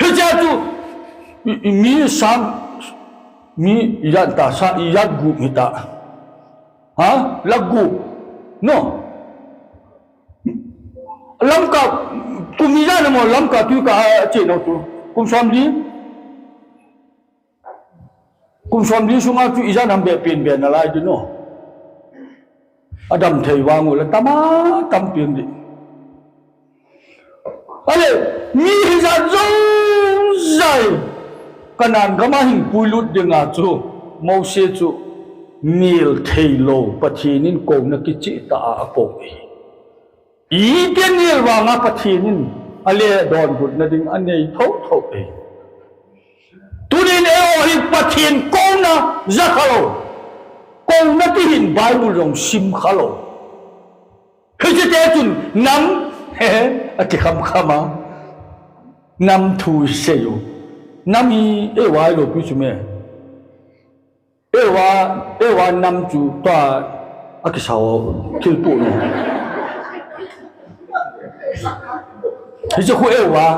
Hiche chu mi, mi sam, mi ijat ta sa, ijat gup hita. Ha? Lak gup. No. Lamka, kum ijat na mo Lamka tuikah a che nau tu. Kum somli. Kum somli sunga chu ijat ham be pen be nalai ding no. Adam thei vang u le tama tam pen ding. Ale, mi hijat jou jai. Kanan gam a hin puilut dinga chu, Mose chu, nel thei lou, Pathen in kouna kicheh tah a akou ahi. Iti nel vanga Pathen in, ale donbutna ding anei thotho ahi. Tunin eiho hi Pathen kouna ja khalou. Kouna ti hin Bible jong sim khalou. Hiche te chun nam, he he, akikham kham a. Nam thu isei u. Nam hi eiho a ilopi chu me. Eiho a, eiho a nam chu tua akisao thil pu no. Hiche khu eiho a.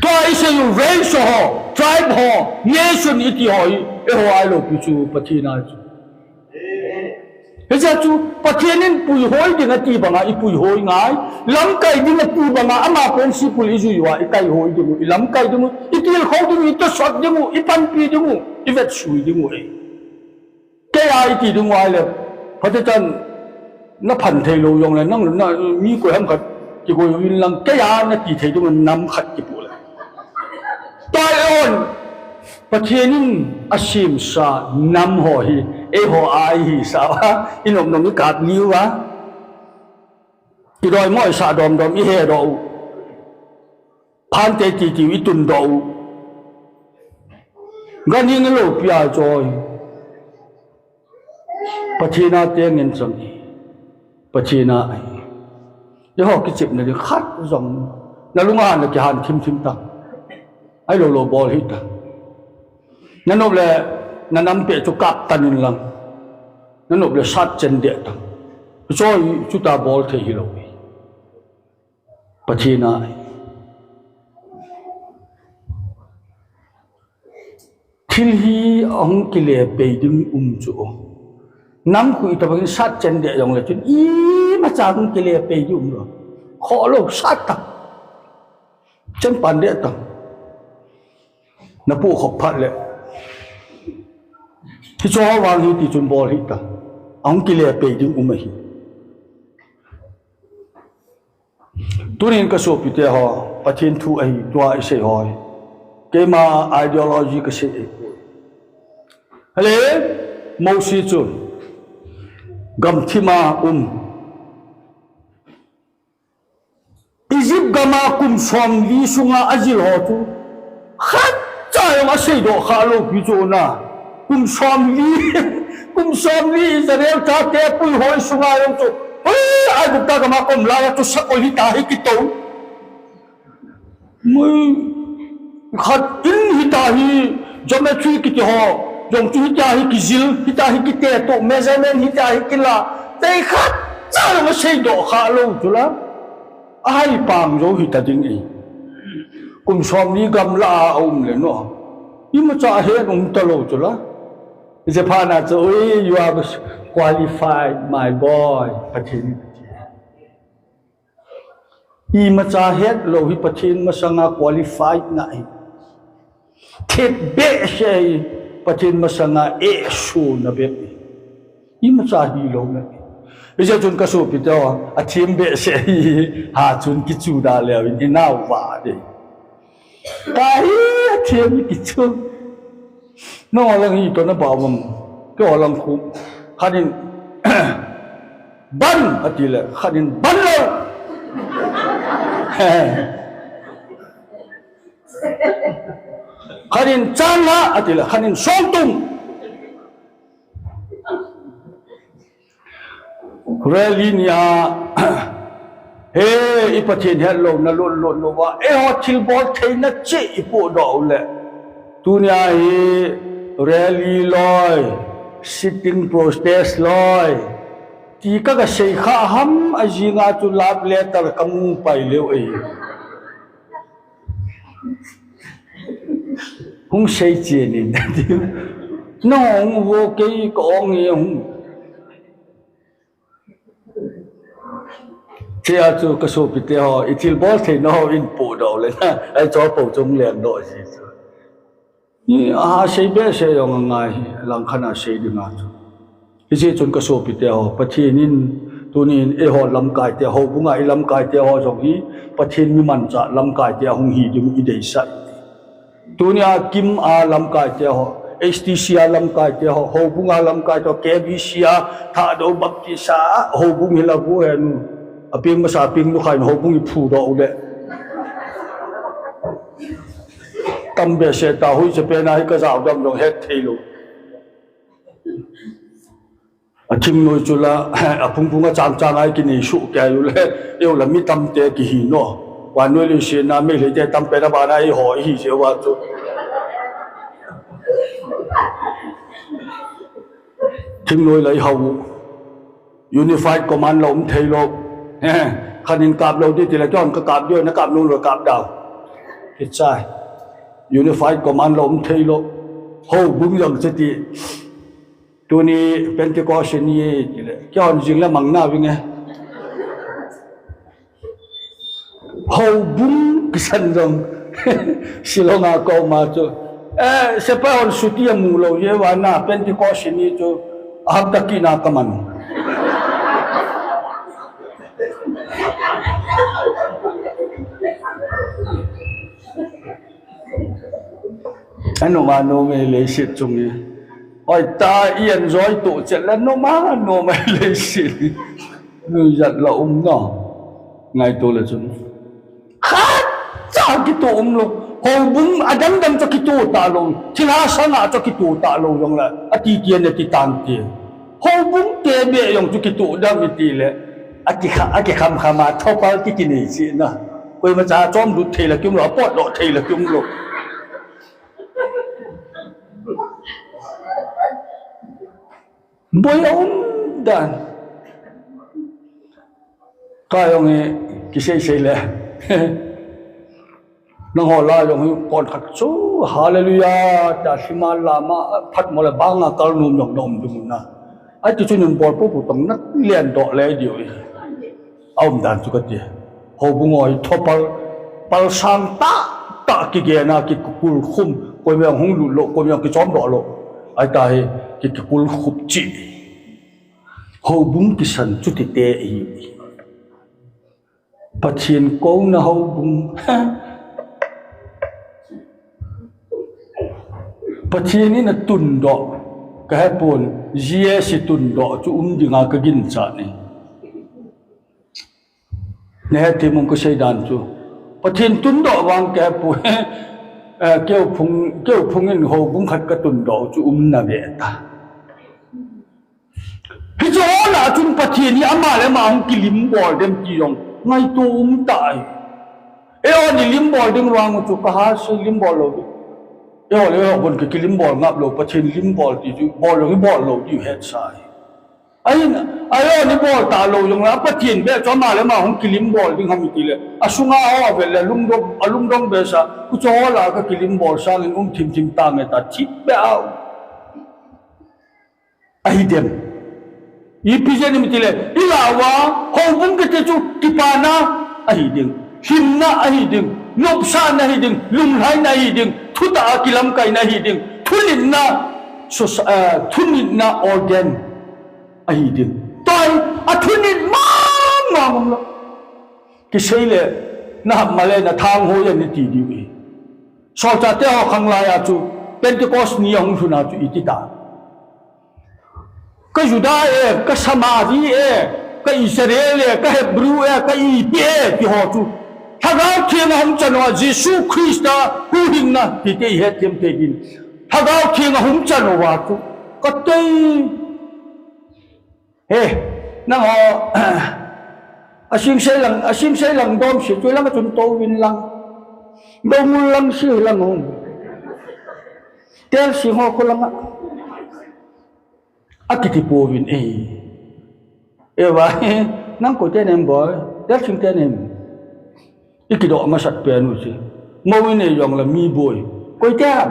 Tua isei u race ho, tribe ho, nation iti ho hi, eiho a ilopi chu Pathen a chu. Hiche chu Pathen in puihoi ding ati banga ipuihoi ngai, lamkai ding ati banga ama principle ijui uva ikaihoi ding u, ilamkai ding u, itilkhou ding u, itosot ding u, ipanpi ding u, ivetsui ding u ahi. Kei a iti ding u ahile, phatechan, Na phan thei lou jongle, nang na mi koi ham khat kigoi uvin lang, keiya nati thei ding nam khat kipu le. Tua hon, Pathen in asemsa nam ho hi, eiho a ihisah uva, i nop nop i kap liu va. I doi moi sah dom dom i he doh u. Phante titiu i tun doh u. Ganhing a lopi a choi. Pathen a teng in chang hi. Pathen a ahi. Eiho kichepna ding khat jong. Na lunga na kihan thim thim tang. Ahilou lou bol hih tang. Na nop le na nam peh chu kap tan in lang. Na nop le sat chen deh tang. Choi chuta bol thei hilou. Pathen a ahi. Thil hi ahung kile pei ding um chu. Nam khu itobang in sat chen deh jongle chun imacha hung kile pei ding um lou. Khoh lou sat tang. Chen pan deh tang. Na pu khop phat le. Hiche ho vang hi tichun bol hih tang. Ahung kile pei ding um ahi. Tunin ka sopite ho, Pathen thu ahi, tua i sei ho hi. Keima ideology ka sei ahi. Hale, Mosi chu gamthim a um. Egypt gam a kum somli sunga ajil ho chu khatcha jong asei doh kha lou pi chu na. Kum somli, kum somli Israel chate puihoi sunga jong chu. Oi, Aigupta gam a ka um lai a chu sakol hita hi kitou. Mui khat in hita hi geometry kiti ho, jong chu hita hi kijil, hita hi kiteto, measurement hita hi kila, tei khatcha jong asei doh kha lou chu la. Ahai pang jou hita ding e. Kum somli gamla a um le no. Imacha het um talou chu la. Japan a chu, ui, you are qualified, my boy. Pathen. Imacha het lou hi Pathen masanga qualified na hi. Thet behseh hi Pathen masanga eisuna bep hi. Imacha hilou na hi. Hijeh chun ka sopite ho, athem behseh hi ha chun kichu da leu in hi nau va de. Tahi athem kichu. Nangho lang hi to na bau vang. Keiho lang khu. Khat in ban ati le, khat in ban lou. Khat in chan la ati le, khat in songtung. Rally nia, he, i Pathen hetlouna lutlut louva, eiho thilbol theina cheh i pohdoh u le. Tunia hi rally loi, sitting protest loi, ti ka, ka sei kha ham ajinga chu love letter ka mu pai leu ahi. Hung sei chen in. Nahung vo kei ka ong e hung. Chea chu ka sopite ho, i thilbol theina ho in pohdoh le na. Ai cho po chung leng doh ji chu. Ni a sei behseh jong angai hi, langkhat a sei dinga chu. Hijeh chun ka sopite ho, Pathen in tunin eiho lamkaite, houbunga i lamkaite ho jong hi, Pathen mi manchah lamkaite ahung hi ding i deisah. Tunia KIM a lamkaite ho, H T C a lamkaite ho, houbunga lamkaite ho, K B C a, Thadou Baptist a, houbung hi la bu henu, apeng masa apeng nu khan houbung i phudoh u le. Tam behseh ta, hoiche pena hi ka jao dam jong het theilou. A thingnoi chu la, a phungphung a changchang a i kinei suh kei u le, eu la mi tamte kihi no. Vannoi leiset a Meiteite tam pen a bana eiho i hi jeh uva chu. Thingnoi la i hao u. Unified command la um theilou. Khat in kap lou di ti le, keiho ka kap diu, na kap nom lou kap dau. Kichai. Unified command la um theilou. Houbung jong che ti. Tuni Pentecost ni e ti le. Keiho jing le mang na vinge. Houbung kisan jong. Shillong a ka um a chu. Eh, sepai hon suti amu lou jeh uva na Pentecost ni chu. Ahapta kit na ka man. Anoma nome leiset chung e. Oi ta i enjoy to chet la noma nome leiset. Nuijat la um no. Ngaito le chung. Khat cha kito um lo. Houbung adang dang cha kito ta lo. Thilha sanga cha kito ta lo jong la. Ati ti ana ti tan ti. Houbung te be jong chu kito dam iti le. Aki kha, aki kham khama thopal ti ti nei chi na. Koima cha chom lut thei la kium lo, apot lo thei la kium lo. Boi a um dan. Ka jong e kisei sei le. Nangho la jong hi kon khat chu hallelujah ta sima lama phat mo le banga kal num jong na um ding na. Ai ti chu nun bol pu pu tong na len doh le diu. A um dan chu ka ti. Houbung oi thopal, pal sang ta, ta kigena, kikul khum, koima hung lut lo, koima kichom doh lo. Ai ta hi, ki, kikul khup chi. Houbung kisan chu ti te i. Pathian kouna houbung. Pathian in a tun doh, ka he pon, G S tun doh, chu um dinga ka gin cha ni. Nehe thimung ka sei dan chu. Pathian tun doh vang ka he pon, eh, keu phung, keu phung in houbung khat ka tun doh, chu um na ve ta. Hichu hona chun Pathian hi ama le ama hung kilim bol dem ti jong ngaito um ta ai. Eiho ni lim bol ding vang chu ka ha se lim bol lo. Eiho le eiho bon ki kilim bol ngap lo Pathian lim bol ti chu bol lo bol lo ti het sai. Ai, eiho ni bol ta lo jong la Pathian be chu ama le ama hung kilim bol ding ham ti le. Asunga ho ve le lungdong, alungdong be sa. Kuchu ho la ka kilim bol sang in um thim thim ta nge ta thip be au. Ahi dem. Ipi jeh inem itile, ilawa, houbung kiti chu kipana, ahi ding. Himna, ahi ding. Nopsahna, ahi ding. Lunglhaina, ahi ding. Thutah a kilamkaina, ahi ding. Thunitna, sos-, eh, thunitna organ, ahi ding. Tua, athunit mama mama lo. Kisei le, na hap male, na thang ho ya ni ti diu e. Solchate ho khang laiya chu, Pentecost ni ahung lhun a chu iti ta. Ka Juda e, ka Samari e, ka Israel e, ka Hebrew e, ka ipi e, ti ho chu. Lhagao Theng ahung chan uva, Jesu Christa huhhingna, ti te i het them te din. Lhagao Theng ahung chan uva chu. Ka tei. He, nangho, asing sei lang, asing sei lang dom si, chu lang chun to vin lang. Dom lang si lang hung. Tel si ho ko lang a. Akiti pouvin e. Eva, nang koi te nem boi, tel sing te nem. Ikidoh masat pen u si. Mo in e jong la mi boi. Koi te am.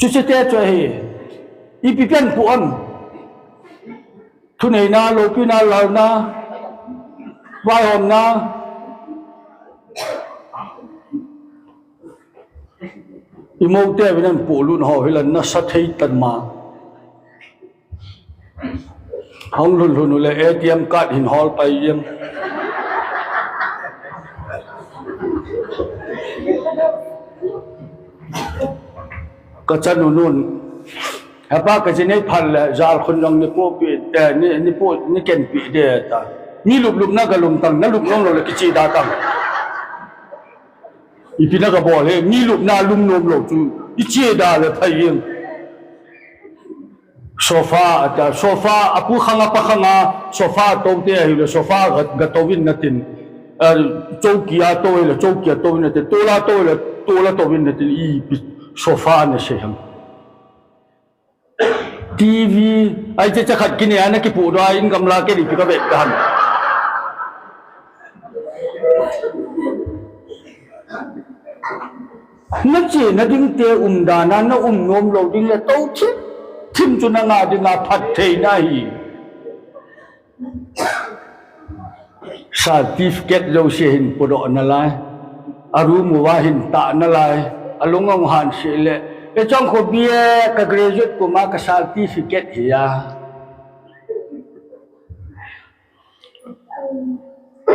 Chu si te chu hi. Ipi pen pu am. Thuneina, lopina, lalna, vaihomna. Imo te vin an polut ho hi la nasa thei tan ma. Hung lhun lhun u le A T M card hin hol pai jeng. Ka chanu nun. Hepa ka ji nei phat le, jal khun jong ni popi, eh, ni, ni po, ni kenpi de ta. Ni lup lup na ka lum tang, na lup nom lou le kichi da tang. Ipi na ka bol he, ni lup na lum nom lou chu, i chi da le phai jeng. Sofa, ata, sofa, apu khang a pa khang a, sofa to te ahi le, sofa ga, ga to vin na tin. Eh, chouki a to le, chouki a to vin na tin. Tola to le, tola to vin na tin. Ipi sofa na se ham. T V, ai che che khat kini ana kipu do a in gamla ke ni pi ka ve ka han. Na che na ding te um da na, na um nom lou ding le to thim, thim chu na nga ding a phat thei na hi. Certificate jouse hin podoh nalai. A room uva hin tah nalai. Alung ahung han sih le. Kei chong kho B A ka graduate kum a ka certificate hi a.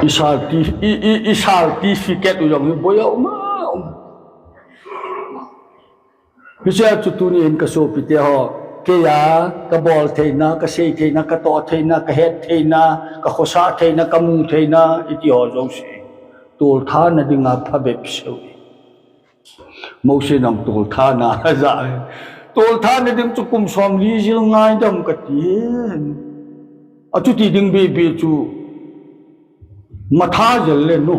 I certi-, i, i, i certificate u jong hi boi a um a um. Hichea chu tunin ka sopite ho, keiya ka bol theina, ka sei theina, ka toh theina, ka het theina, ka khosah theina, ka mu theina, iti ho jouse tolthatna dinga phabep seh u. Mose nang tolthatna aja. Tolthatna ding chu kum somli jil ngaidam kati. Achuti ding bebe chu matha jel le no.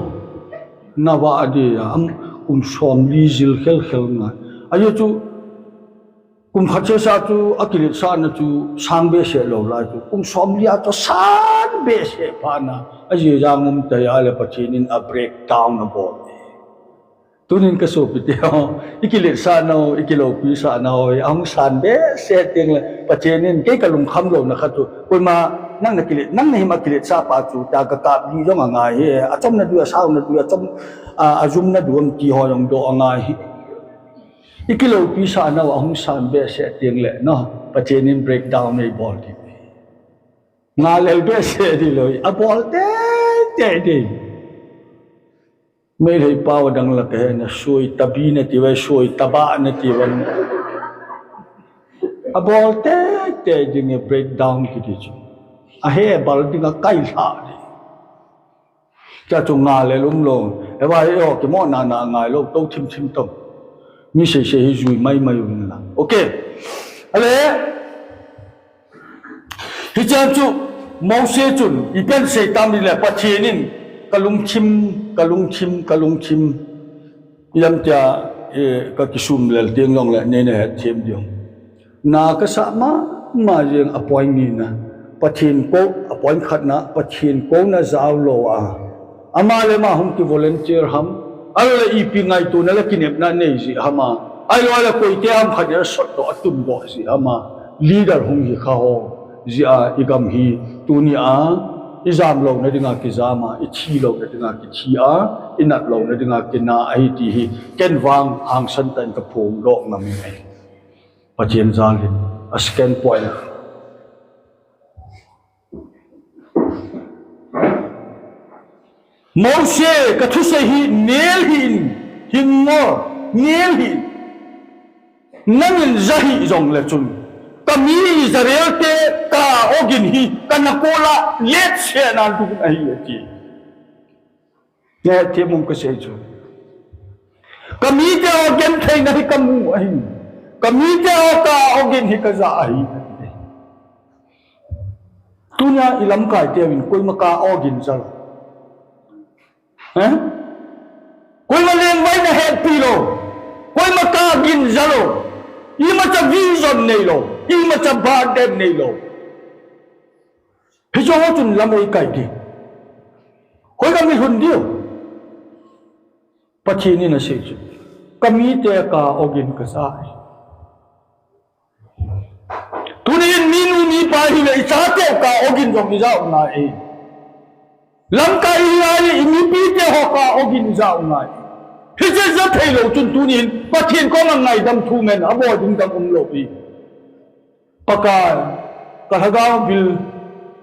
Nava adi am kum somli jil khel khel ngai. Ayo chu kum khat sesa chu akiletsahna chu sang behseh lou lai chu. Kum somli a chu sang behseh phat na. Ajeh jang um tah a le Pathen in a breakdown abol. Tunin ka sopite ho, i kiletsahna u, i kiloupisahna u, ahung sang behseh teng le, Pathen in kei ka lungkham louna khat chu, koima nang na kilet, nang na hima kiletsah pa chu, ta ka kap di jong angai hi, achomna du, asauna du, achom, a, ajumna du, am ti ho jong doh angai hi. I kiloupisahna u, ahung sang behseh teng le, no, Pathen in breakdown eibol di. Ngalel behseh di lou, abol tei tei di. Meitei pao dang la kahe na sui tabi nati uve, sui taba nati uve. Abol tei tei ding e breakdown kiti chu. Ahe bal ding a kai lha di. Cha chu ngalel umlou. Eva he ho kimo na na ngai lou, to thim thim to. Mi sei sei hi jui mai mai un la. Okay. Ale. Hichan chu Mose chun, ipi asei tam ile Pathen in, ka lungthim, ka lungthim, ka lungthim, ilam tia, eh, ka kisum lel ding jong le, nei na het them ding. Na ka sa ma, ma jeng a point ni na. Pathen kou, a point khat na, Pathen kou na jao lou a. Ama le ama hung ki volunteer ham. Ahilou le ipi ngaitona le kinepna nei ji ham a. Ahilou le koite ham khat in asot doh atum doh ji ham a. Leader hung hi kha ho. Jia i gam hi tuni a i jam louna dinga kijam a, i thi louna dinga kithi a, i nat louna dinga kina ahi ti hi. Ken vang hangsan tah in ka phongdoh ngam e. Pathen jal hin. A second point. Mose, ka thusei hi nel hih in, hin ngol, nel hih in. Nangin ja hih jong le chun. Ka mi Israel te ka ogin hi, ka na kola, let se nan tu ahi ati. Nge themum ka sei chu. Ka mite ho gentheina hi ka mu ahi. Ka mite ho ka ogin hi ka ja ahi. Tunia i lamkai teuvin koima ka ogin ja lou. Eh? Koima lengvaina hetpi lou. Koima ka gin ja lou. Imacha vision nei lou. Imacha burden nei lou. Hiche ho chun lam ei kai di. Hoi ka mi lhun diu. Pathen in asei chu. Ka mite ka ogin ka ja e. Tunin minu mipa hile i chate ka ogin jong i ja u ngai e. Lamkai i hile i mipite ho ka ogin i ja u ngai e. Hiche ja thei lou chun tunin Pathen koma ngaidam thu men abol ding dang um lou e. Pakai, ka lhagao bil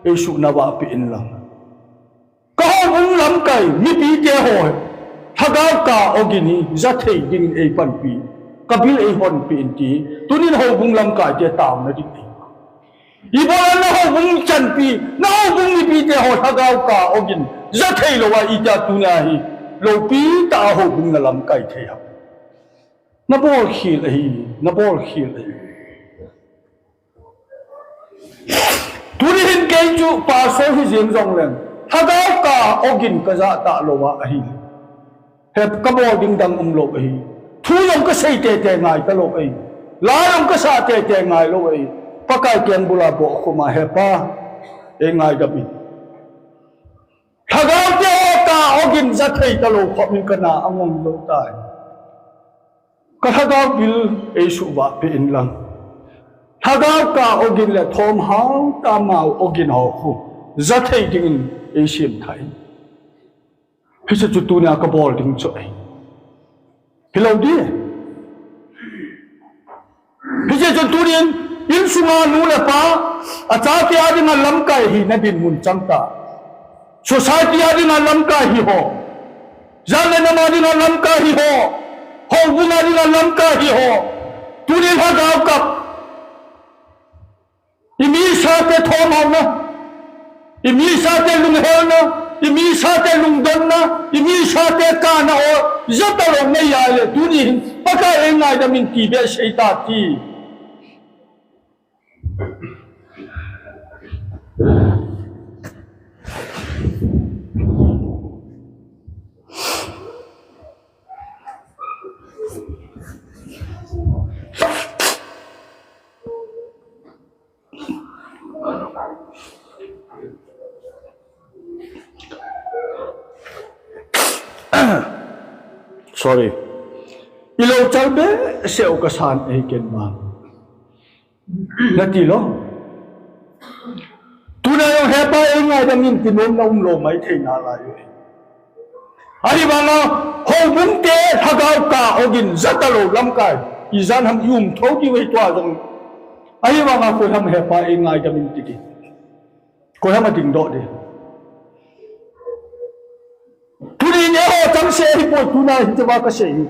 eisuh na vah peh in lang. Ka houbung lamkai, mipite ho, lhagao ka ogin hi, ja thei dingin eipanpi, ka bil eihonpi in ti, tunin houbung lamkai te taona ding ahi. Ibola na houbung chanpi, na houbung mipite ho, lhagao ka ogin, ja thei lou a ita tunia hi, loupi tah a houbung na lamkai thei ham. Na bol khel ahi, na bol khel ahi. Tuni hin kei chu pastor hi jeng jong leng, lhagao ka ogin ka ja talou a ahi. He ka bol ding dang um lou ahi. Thu jong ka sei tete ngai talou ahi. La jong ka sa tete ngai lou ahi. Pakai keng bula bohkhum a he pa. Ei ngaidam in. Lhagao te ho ka ogin ja thei talou khop in ka na angong lou tai. Ka lhagao bil eisuh vah peh in lang. Lhagao ka ogin le thom hao tah a mau ogin ho khu. Ja thei dingin eisem thei. Hiche chu tunia ka bol ding chu ahi. Hilou di. Hiche chu tunin, insunga nu le pa, achate a dinga lamkai hi na dinmun chang ta. Society a dinga lamkai hi ho. Jat le nam a dinga lamkai hi ho. Houbung a dinga lamkai hi ho. Tuni lhagao kap. Imisate thomhauna, imisate lunghelna, imisate lungdonna, imisate kana ho jatalo na ya le, tuni hin Pakai eingaidam in ti behseh ta ti. Sorry. Ilo chal behseh u kasan ei ken man. Nati lou. Tuna jong hepa eingaidam in ti nom na umlou maithei nalai. Ahivanga houbung te lhagao kah ogin jatalo lamkai. Ijat ham i um thou diu ahi tua jong. Ahivanga koiham hepa eingaidam in ti di. Koiham adingdoh di. Tuni in eiho chang se ahipoi tuna hiche va kasei hi.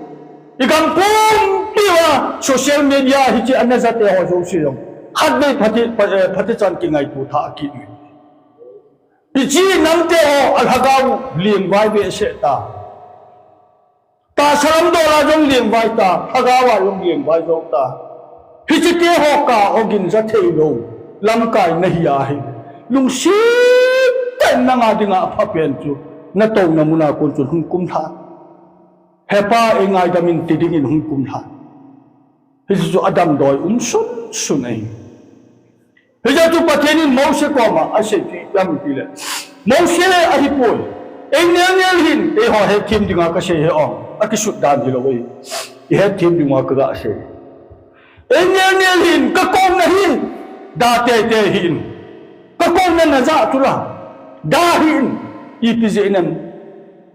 Igam pumpi uva social media hiche ana jate ho jouse jong. Khatvei phatecha, eh, phatecha in kingaito tha akit uve. Hiche nangte ho alhagao lengvai behseh ta. Tahsa lam dola jong lengvai ta, lhagao a jong lengvai jou ta. Hiche te ho kah ogin jathei lou lamkai nahi ahi. Lungset tah in nanga dinga aphapen chu, natouna muna kon chun hung kumlha. Hepa eingaidam in ti dingin hung kumlha. Hiche chu adamdoi um sunsun ahi. Hijeh chun Pathen in Mose koma asei chu ipi ham itile, Mose ahipoi. Ei nelnel hin, eiho hetthem dinga kasei hi o. Akisut dan hilou ahi. Ihetthem dinga kaga sei. Ei nelnel hin, kakouna hi. Da teitei hih in. Kakouna najah chu la. Da hih in. Ipi jeh inem.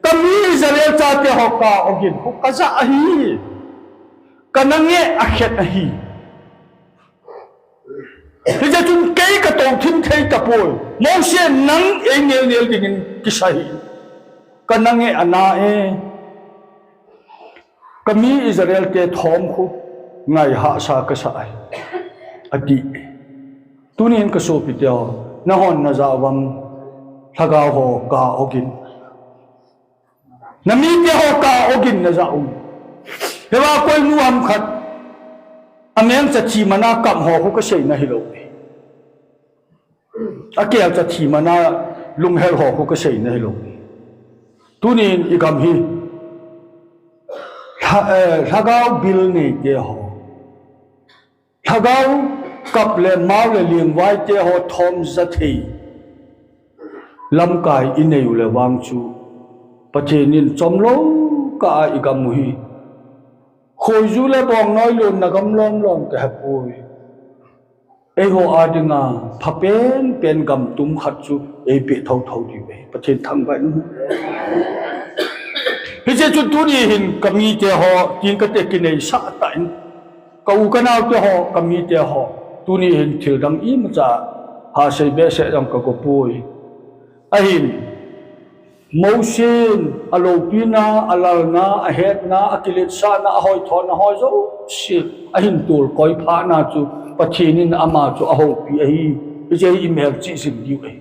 Kami Israel chate ho kah ogin. Kajah ahi. Kana ngeh akhet ahi. Hijeh chun kei katou thim thei tapoi. Mose nang ei nelnel dingin kisa hih. Kana ngeh ana e. Kami Israel te thom khu ngai hahsa kasa ahi. Ati. Tunin kasopi teho. Nahon najah uvam lhagao ho kah ogin. Namite ho kah ogin najah um. Hiva koinu ham khat. Amengcha thi mana kam ho khu kasei nahilou. Akelcha thi mana lunghel ho khu kasei nahilou. Tunin igam hi. Lha-, eh, lhagao bil neite ho. Lhagao kap le mao le lengvai te ho thom jathei. Lamkai inei u le vang chu. Pathen in chomlou kah a igam u hi. Khoiju le bongnoi lonna gam lom lom kahepoi. Eiho a dinga phapen pen gam tum khat chu eipeh thotho diu ahi. Pathen thangvah in. Hijeh chun tuni hin kamite ho, tin kate kineisah tah in. Ka u ka naote ho, ka mite ho, tuni hin thil dang imacha hasei behseh jong ka gopoi. Ahin, Mosen aloupina, alalna, ahetna, akiletsahna, ahoithona ho jouse, ahin tolkoi phatna chu, Pathen in ama chu ahoupi ahi, hiche hi imelchih jing diu ahi.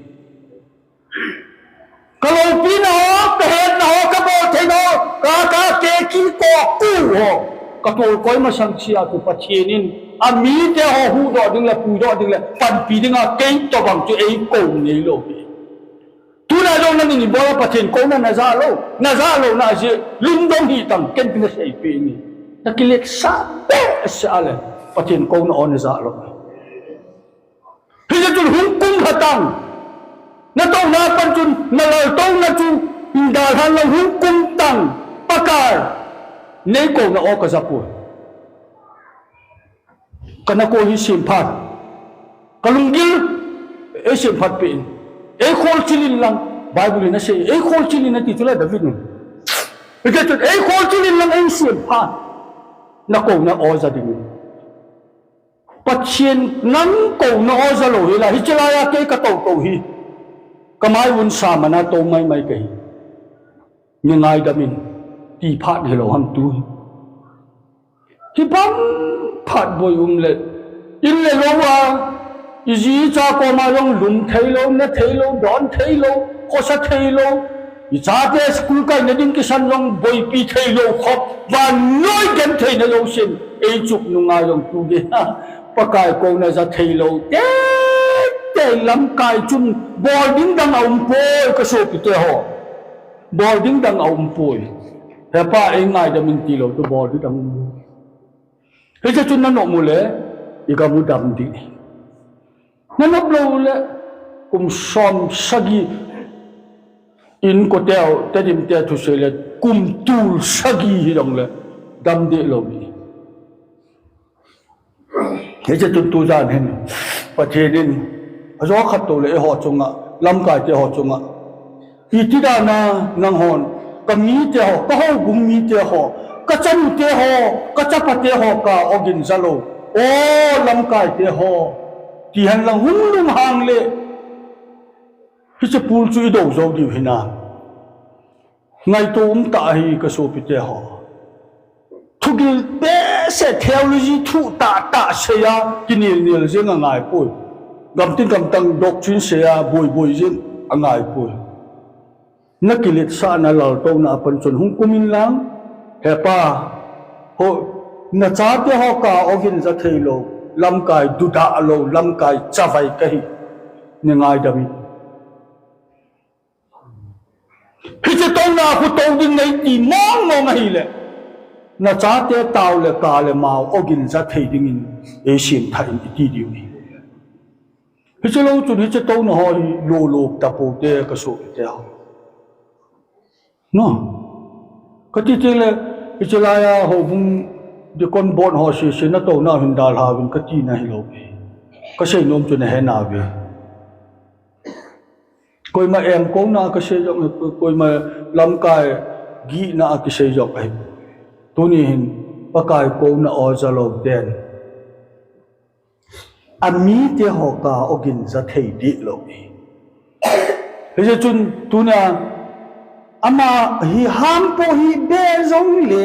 Ka loupina ho, ka hetna ho, ka boltheina ho, ka, ka, ke, ki, ko, ku ho. Ka tolkoi masang chia chu Pathen in, amite ho huhdoh ding le, puidoh ding le, panpi dinga kei tobang chu eikou neilou hi. Tuna jong nangin ibola Pathen kouna najah lou, najah louna ajeh, lungdong hih tan, ken pi naseipeh ni. Nakiletsah behseh a le, Pathen kouna o najah lou. Hijeh chun hung kumlha tan. Natouna pan chun, nalaltouna chu, dalhan lang hung kum tan. Pakai, neikouna o kajapoi. Kana kou hi semphat. Ka lunggil, eisemphat peh in. Eikhol chil in lang, Bible in asei, eikhol chil in ati chule David in. Hijeh chun, eikhol chil in lang eisemphat. Nakouna o ja dingin. Pathen nang kouna o ja lou hila, hiche laiya kei ka toutou hi. Ka mai un sa mana tou maimai kahi. Nei ngaidam in, ti phat hilou ham tu hi. Kibang phat boi um le, in le lou a, i ji i cha koma jong lum thei lou, ne thei lou, don thei lou, khosa thei lou. I chate school kaina ding kisan jong boipi thei lou khop, vannoi gentheina jousen ei chuknunga jong tu geiya Pakai kouna ja thei lou te, te lamkai chun bol ding dang a um poi, ka sopite ho. Bol ding dang a um poi. He Pa, ei ngaidam in ti lou chu bol ding dang um poi. Hiche chun na nop u le, i gam u dam ding. Na nop lou u le, kum som sagi, inko teu, Tedim te thusei le, kum tul sagi hi jong le, dam deh lou ding. Hiche chun tujan hin, Pathen in, ajo khat tou le, eiho chunga, lamkai te ho chunga, iti dan a nanghon, ka mite ho, ka houbung mite ho, ka chanu te ho, ka chapa te ho, ka ogin ja lou. O lamkai te ho, ti hen lang hung lunghang le, hiche pul chu i do jou diu hinam. Ngaito um tah ahi ka sopite ho. Thugil behseh theology thu tah tah seiya kinel nel jing angai poi. Gamtin gamtang doctrine seiya boi boi jing angai poi. Na kiletsahna laltouna a pan chun hung kum in lang, he Pa, ho, na chate ho ka ogin ja thei lou, lamkai dudah lou, lamkai chavai kahi, nei ngaidam in. Hiche touna khu tou ding nei ti mong mong ahile, na chate tao le ka le mao ogin ja thei dingin ei sem tha in i ti diu hi. Hiche lou chun hiche touna ho hi lolo ta pou te ka sopite ho. No. Ka ti ti le, hiche laiya houbung deacon board ho sese na touna hin dalha uvin ka tina hilou. Ka sei nom chu na he nauve. Koima engkouna a ka sei jong, koima lamkai gihna a kisei jong ahi. Tuni hin Pakai kouna o ja lou ten, amite ho ka ogin ja thei deh lou hi. Hiche chun tunia ama hi ham po hi be jong le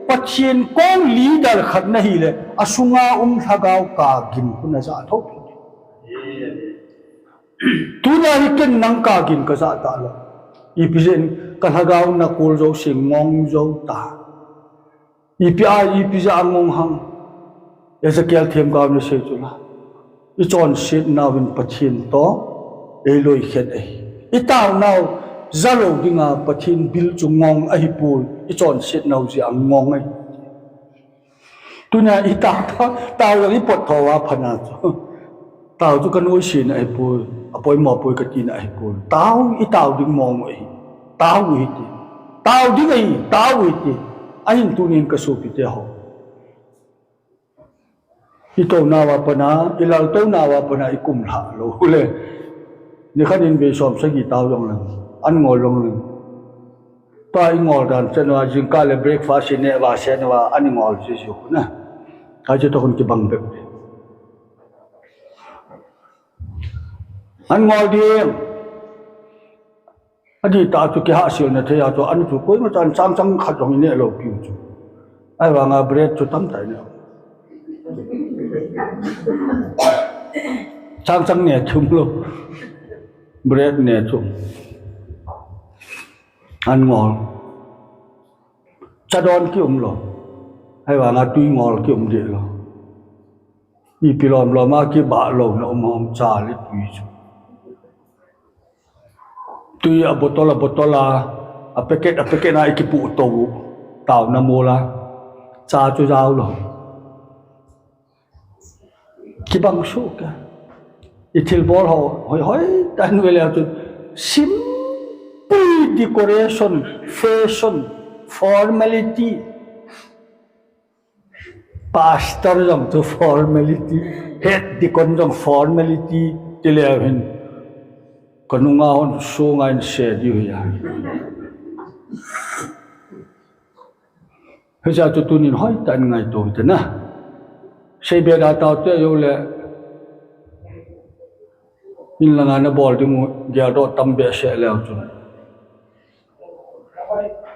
Pathen kong leader khat na hile asunga um lhagao ka gin khu na ja tho. Tunia hi ken nang ka gin ka ja ta lou. Ipi jeh in ka lhagao na kol jouse ngong jou ta. Ipi a, ipi jeh a ngong ham. Ezekiel themgao na sei chu la. I chonset nauvin Pathen toh ei loi khen ahi. I tao nau ja lou dinga Pathen bil chu ngong ahi poi. I chonset nau jeh a ngong ahi. Tunia i tao, tao jong i pot tho a pha na chu. Tao chu ka nuisat na ahi poi, a poimo poi ka tina ahi poi. Tao, i tao ding mong ahi. Tao u hite. Tao ding ahi, tao u hite. Ahin tunin ka sopite ho. I touna uva pat a, i lal touna uva pat a i kum lha lou le. Nikhat in vei som sagi tao jong leng, an ngol jong leng. Tua i ngol dan chen uva, jingkah le breakfast i neh uva, sen uva, an i ngol jiji u na. Hiche toh khun kibang bep. An ngol ding. Adih tah chu kihahsel na thei a chu, an chu koima chan chang chang khat jong i neh lou piu chu. Ahivanga bread chu tamtah i neh. Chang chang neh thum lou. Bread neh thum. An ngol. Cha don ki um lou. Ahivanga tui ngol ki um deh lou. Ipi lom lom a kibah louna um ham cha le tui chu. Tui a bottle a bottle a, a packet a packet a i kipuh tou u. Taona mol a. Cha chu jao lou. Kibang suh ka. I thilbol ho, hoi hoi, tan ve leu chun. Simple decoration, fashion, formality. Pastor jong chu formality, head deacon jong formality, ti leu hin. Ka nunga hon sunga in se diu hi a. Hiche chu tunin hoitah in ngaito hite na. Seibe da tao te jo le. In langa na bol ding u geldoh tam behseh leu chun.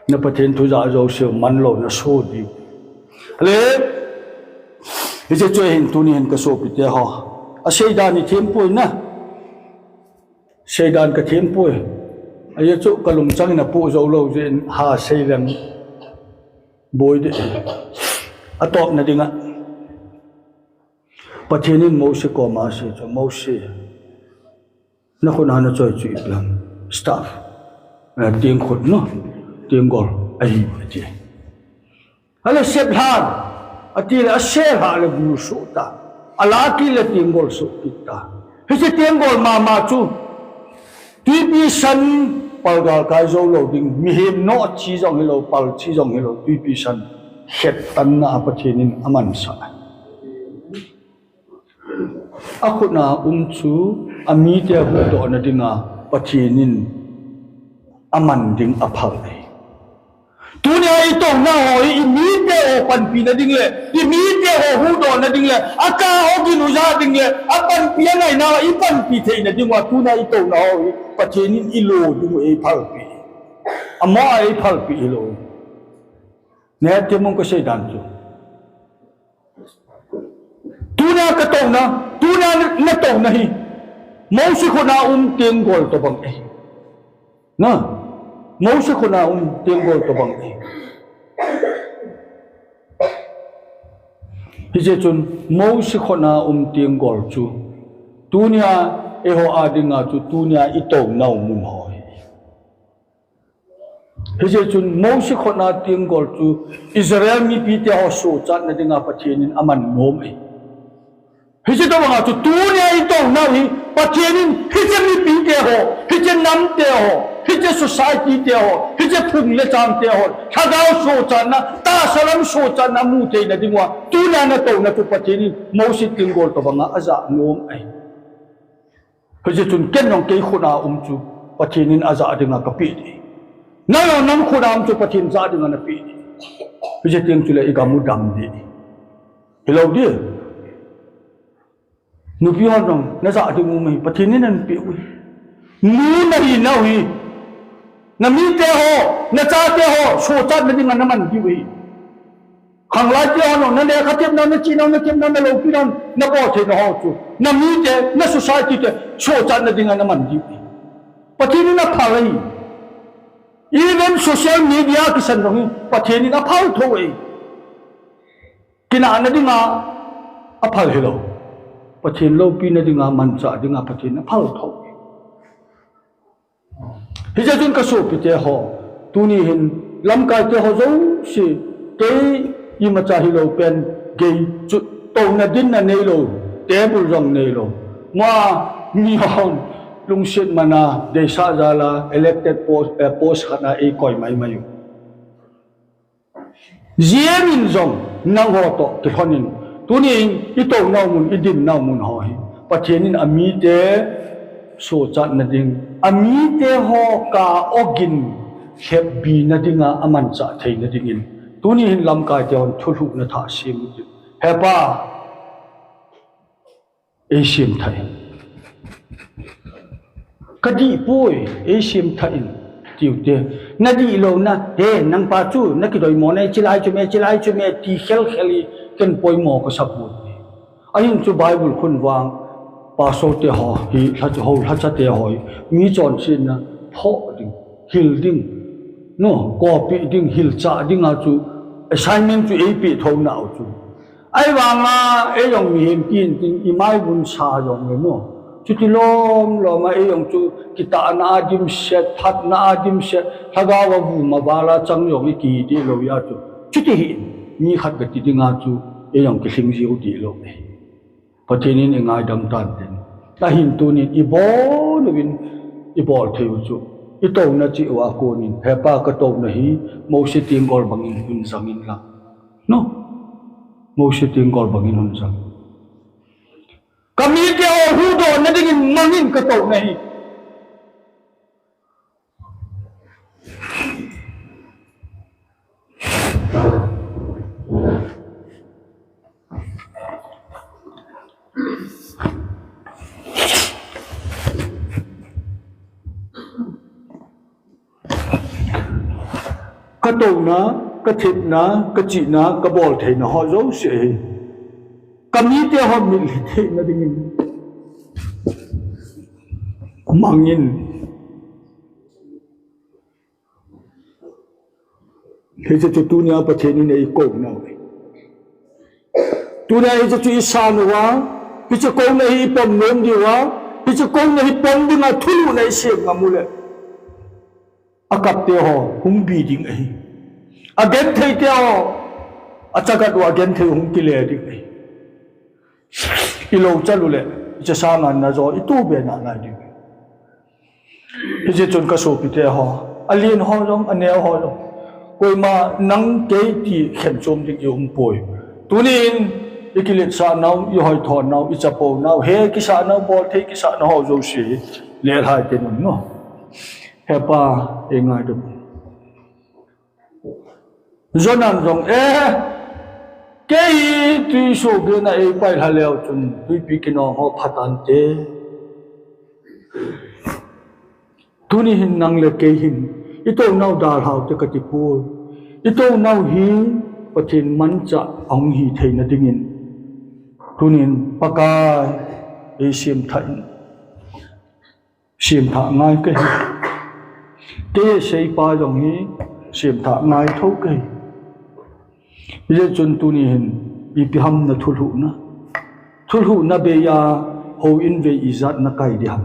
Na Pathen thu ja jouse u man lou na so diu. Ale, Hiche chu ahin tuni hin ka sopite ho. Aseidan ithem poi na. Seidan kathem poi. Ajeh chu kalungchang in apoh jou lou jeh in ha sei leng boi ding. Atopna dinga. Pathen in Mose koma asei chu, Mose, nakhut a nachoi chu ipi ham? Staff. Eh, tengkhut no. Tenggol ahi, ati. Ahile sep lhan, atile asep lhan le gul soh ta. Alah kit le tenggol soh kit ta. Hiche tenggol mama chu, twipi san palgal kai jou lou ding, mihem noh chi jong hilou, pal chi jong hilou, twipi san khettanna a Pathen in amansah. Akhut a um chu, amite huhdohna dinga Pathen in aman ding aphal ahi. Tunia itouna ho hi, imite ho panpina ding le, imite ho huhdohna ding le, akah ogin uja ding le, apanpi angaina, ipanpi theina dinga, tunia itouna ho hi, Pathen in ilo ding u eiphalpeh. Amaho eiphalpeh hilou. Neihepna mun kaseidan chu. Tunia katouna, tunia natouna hi, Mose khut a um tenggol tobang ahi. Na, Mose khut a um tenggol tobang ahi. Hiche chun Mose khut a um tenggol chu, tunia eiho a dinga chu tunia itounau mun ho hi. Hijeh chun Mose khut a tenggol chu Israel mipite ho sochatna dinga Pathen in aman nom ahi. Hiche tobanga chu tunia itounau hi Pathen in hiche mipite ho, hiche namte ho, hiche society te ho, hiche phung le changte ho, lhagao sochatna, tahsa lam sochatna mu theina dinga, tunia natouna chu Pathen in Mose tenggol tobanga ajah nom ahi. Hijeh chun ken jong kei khut a um chu Pathen in ajah dinga kapeh ding. Nang jong nang khut a um chu Pathen jah dinga napeh ding. Hijeh teng chule igam u dam ding. Hilou ding. Nupi hon jong najah ding um ahi, Pathen in anapeh u ahi. Nu nahinau hi. Namite ho, nachate ho, sochatna dinga naman diu ahi. Khanglai te ho, nalekha tepnau, nachenau, natepnau, naloupinau, nabol theina ho chu, namite, na society te sochatna dinga naman diu ahi. Pathen in aphal ahi. Even social media kisan jong hi Pathen in aphal tho ahi. Kinahna dinga aphal hilou. Pathen loupina dinga, manchah dinga Pathen in aphal tho ahi. Hijeh chun kasopite ho, tuni hin lamkaite ho jouse, kei imacha hilou pen, kei chu touna dinna neilou, table jong neilou. Ama mihon lungset mana, deisah jal a, elected post, eh, post khat a eikoi maimai u. Jiem in jong nangho toh kilhonin, tunin itounau mun, idinnau mun ho hi Pathen in amite sochatna ding, amite ho kah ogin lhepbina dinga amanchah theina dingin, tuni hin lamkaite hon thulhuhna thah sem utin. He Pa, eisemthah in. Kadihpoi, eisemthah in, tiu te. Nadihlouna, he, nangpa chu nakidoimo nai, chilai chu me, chilai chu me, ti khelkhel hi ken poimo kasapoi. Ahin chu Bible khun vang, pastor te ho hi, lhacha ho, lhachate ho hi, mi chonsetna phoh ding, hil ding, no, kopeh ding, hilchah dinga chu assignment chu eipeh thou nau chu. Ahivanga, eijong mihem pen tin, imaivun sa jong le mo, chuti lomlom a eijong chu kitahna a dimset, phatna a dimset, lhagao a vum a val a chang jong ikihi deh lou a chu, chuti hih in, mi khat kati dinga chu eijong kilhing jiu deh lou ahi. Pathen in eingaidam tan tin. Ahin tunin ibol uvin, ibol thei u chu, itouna cheh uva konin, He Pa, katouna hi Mose tenggol bangin hun jang inlang, no? Mose tenggol bangin hun jang. Kamite ho huhdohna dingin mangin katouna hi. Katouna, kathepna, kachihna, kabol theina ho jouse hi Kamite ho mitlhi theina dingin mangin. Hiche chu tunia Pathen in eikou nau ahi. Tunia hiche chu isan uva, hiche kouna hi ipom nom diuva, hiche kouna hi pom dinga thulhuhna isem ngam uleh, akapte ho hung bi ding ahi. Agentheite ho, achagat uva agenthei hung kile ding ahi. Ilou chal uleh, hiche sanga najo ituh be nalai ding ahi. Hiche chun kasopite ho, alen ho jong, aneo ho jong, koima nang kei ti khenchom ding ium poi. Tunin ikiletsah nau, ihoithon nau, ichapo nau, he kisah nau, bolthei kisah nau ho jouse lelhai tenun no. Hepa, eingaidam. Jonan jong, eh, kei hi twiso gena eipailha leu chun twipi kinong ho phatante. Tuni hin nang le kei hin itou nau dalhau te katipoi. Itou nau hi Pathen manchah ahung hi theina dingin tunin Pakai eisemthah in. Semthah ngai kahi. Kei seipa jong hi semthah ngai tho kahi. Hijeh chun tuni hin ipi ham nathulhuhna? Thulhuhna beiya houin vei ijat nakai ding ham?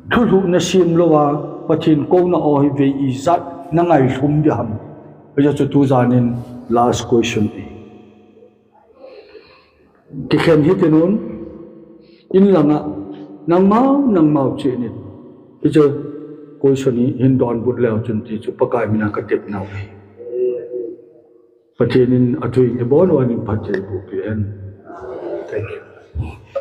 Thulhuhna semlouva Pathen kouna ho hi vei ijat nangailhum ding ham? Hijeh chun tujanin last question hi. Kikhen hitin un, inlanga nangmau nangmau chenin, hiche question hi hin donbut leu chun ti chu Pakai mina katepnau ahi. Pathen in athuin ibon uvanin phatthei boh peh hen. Thank you.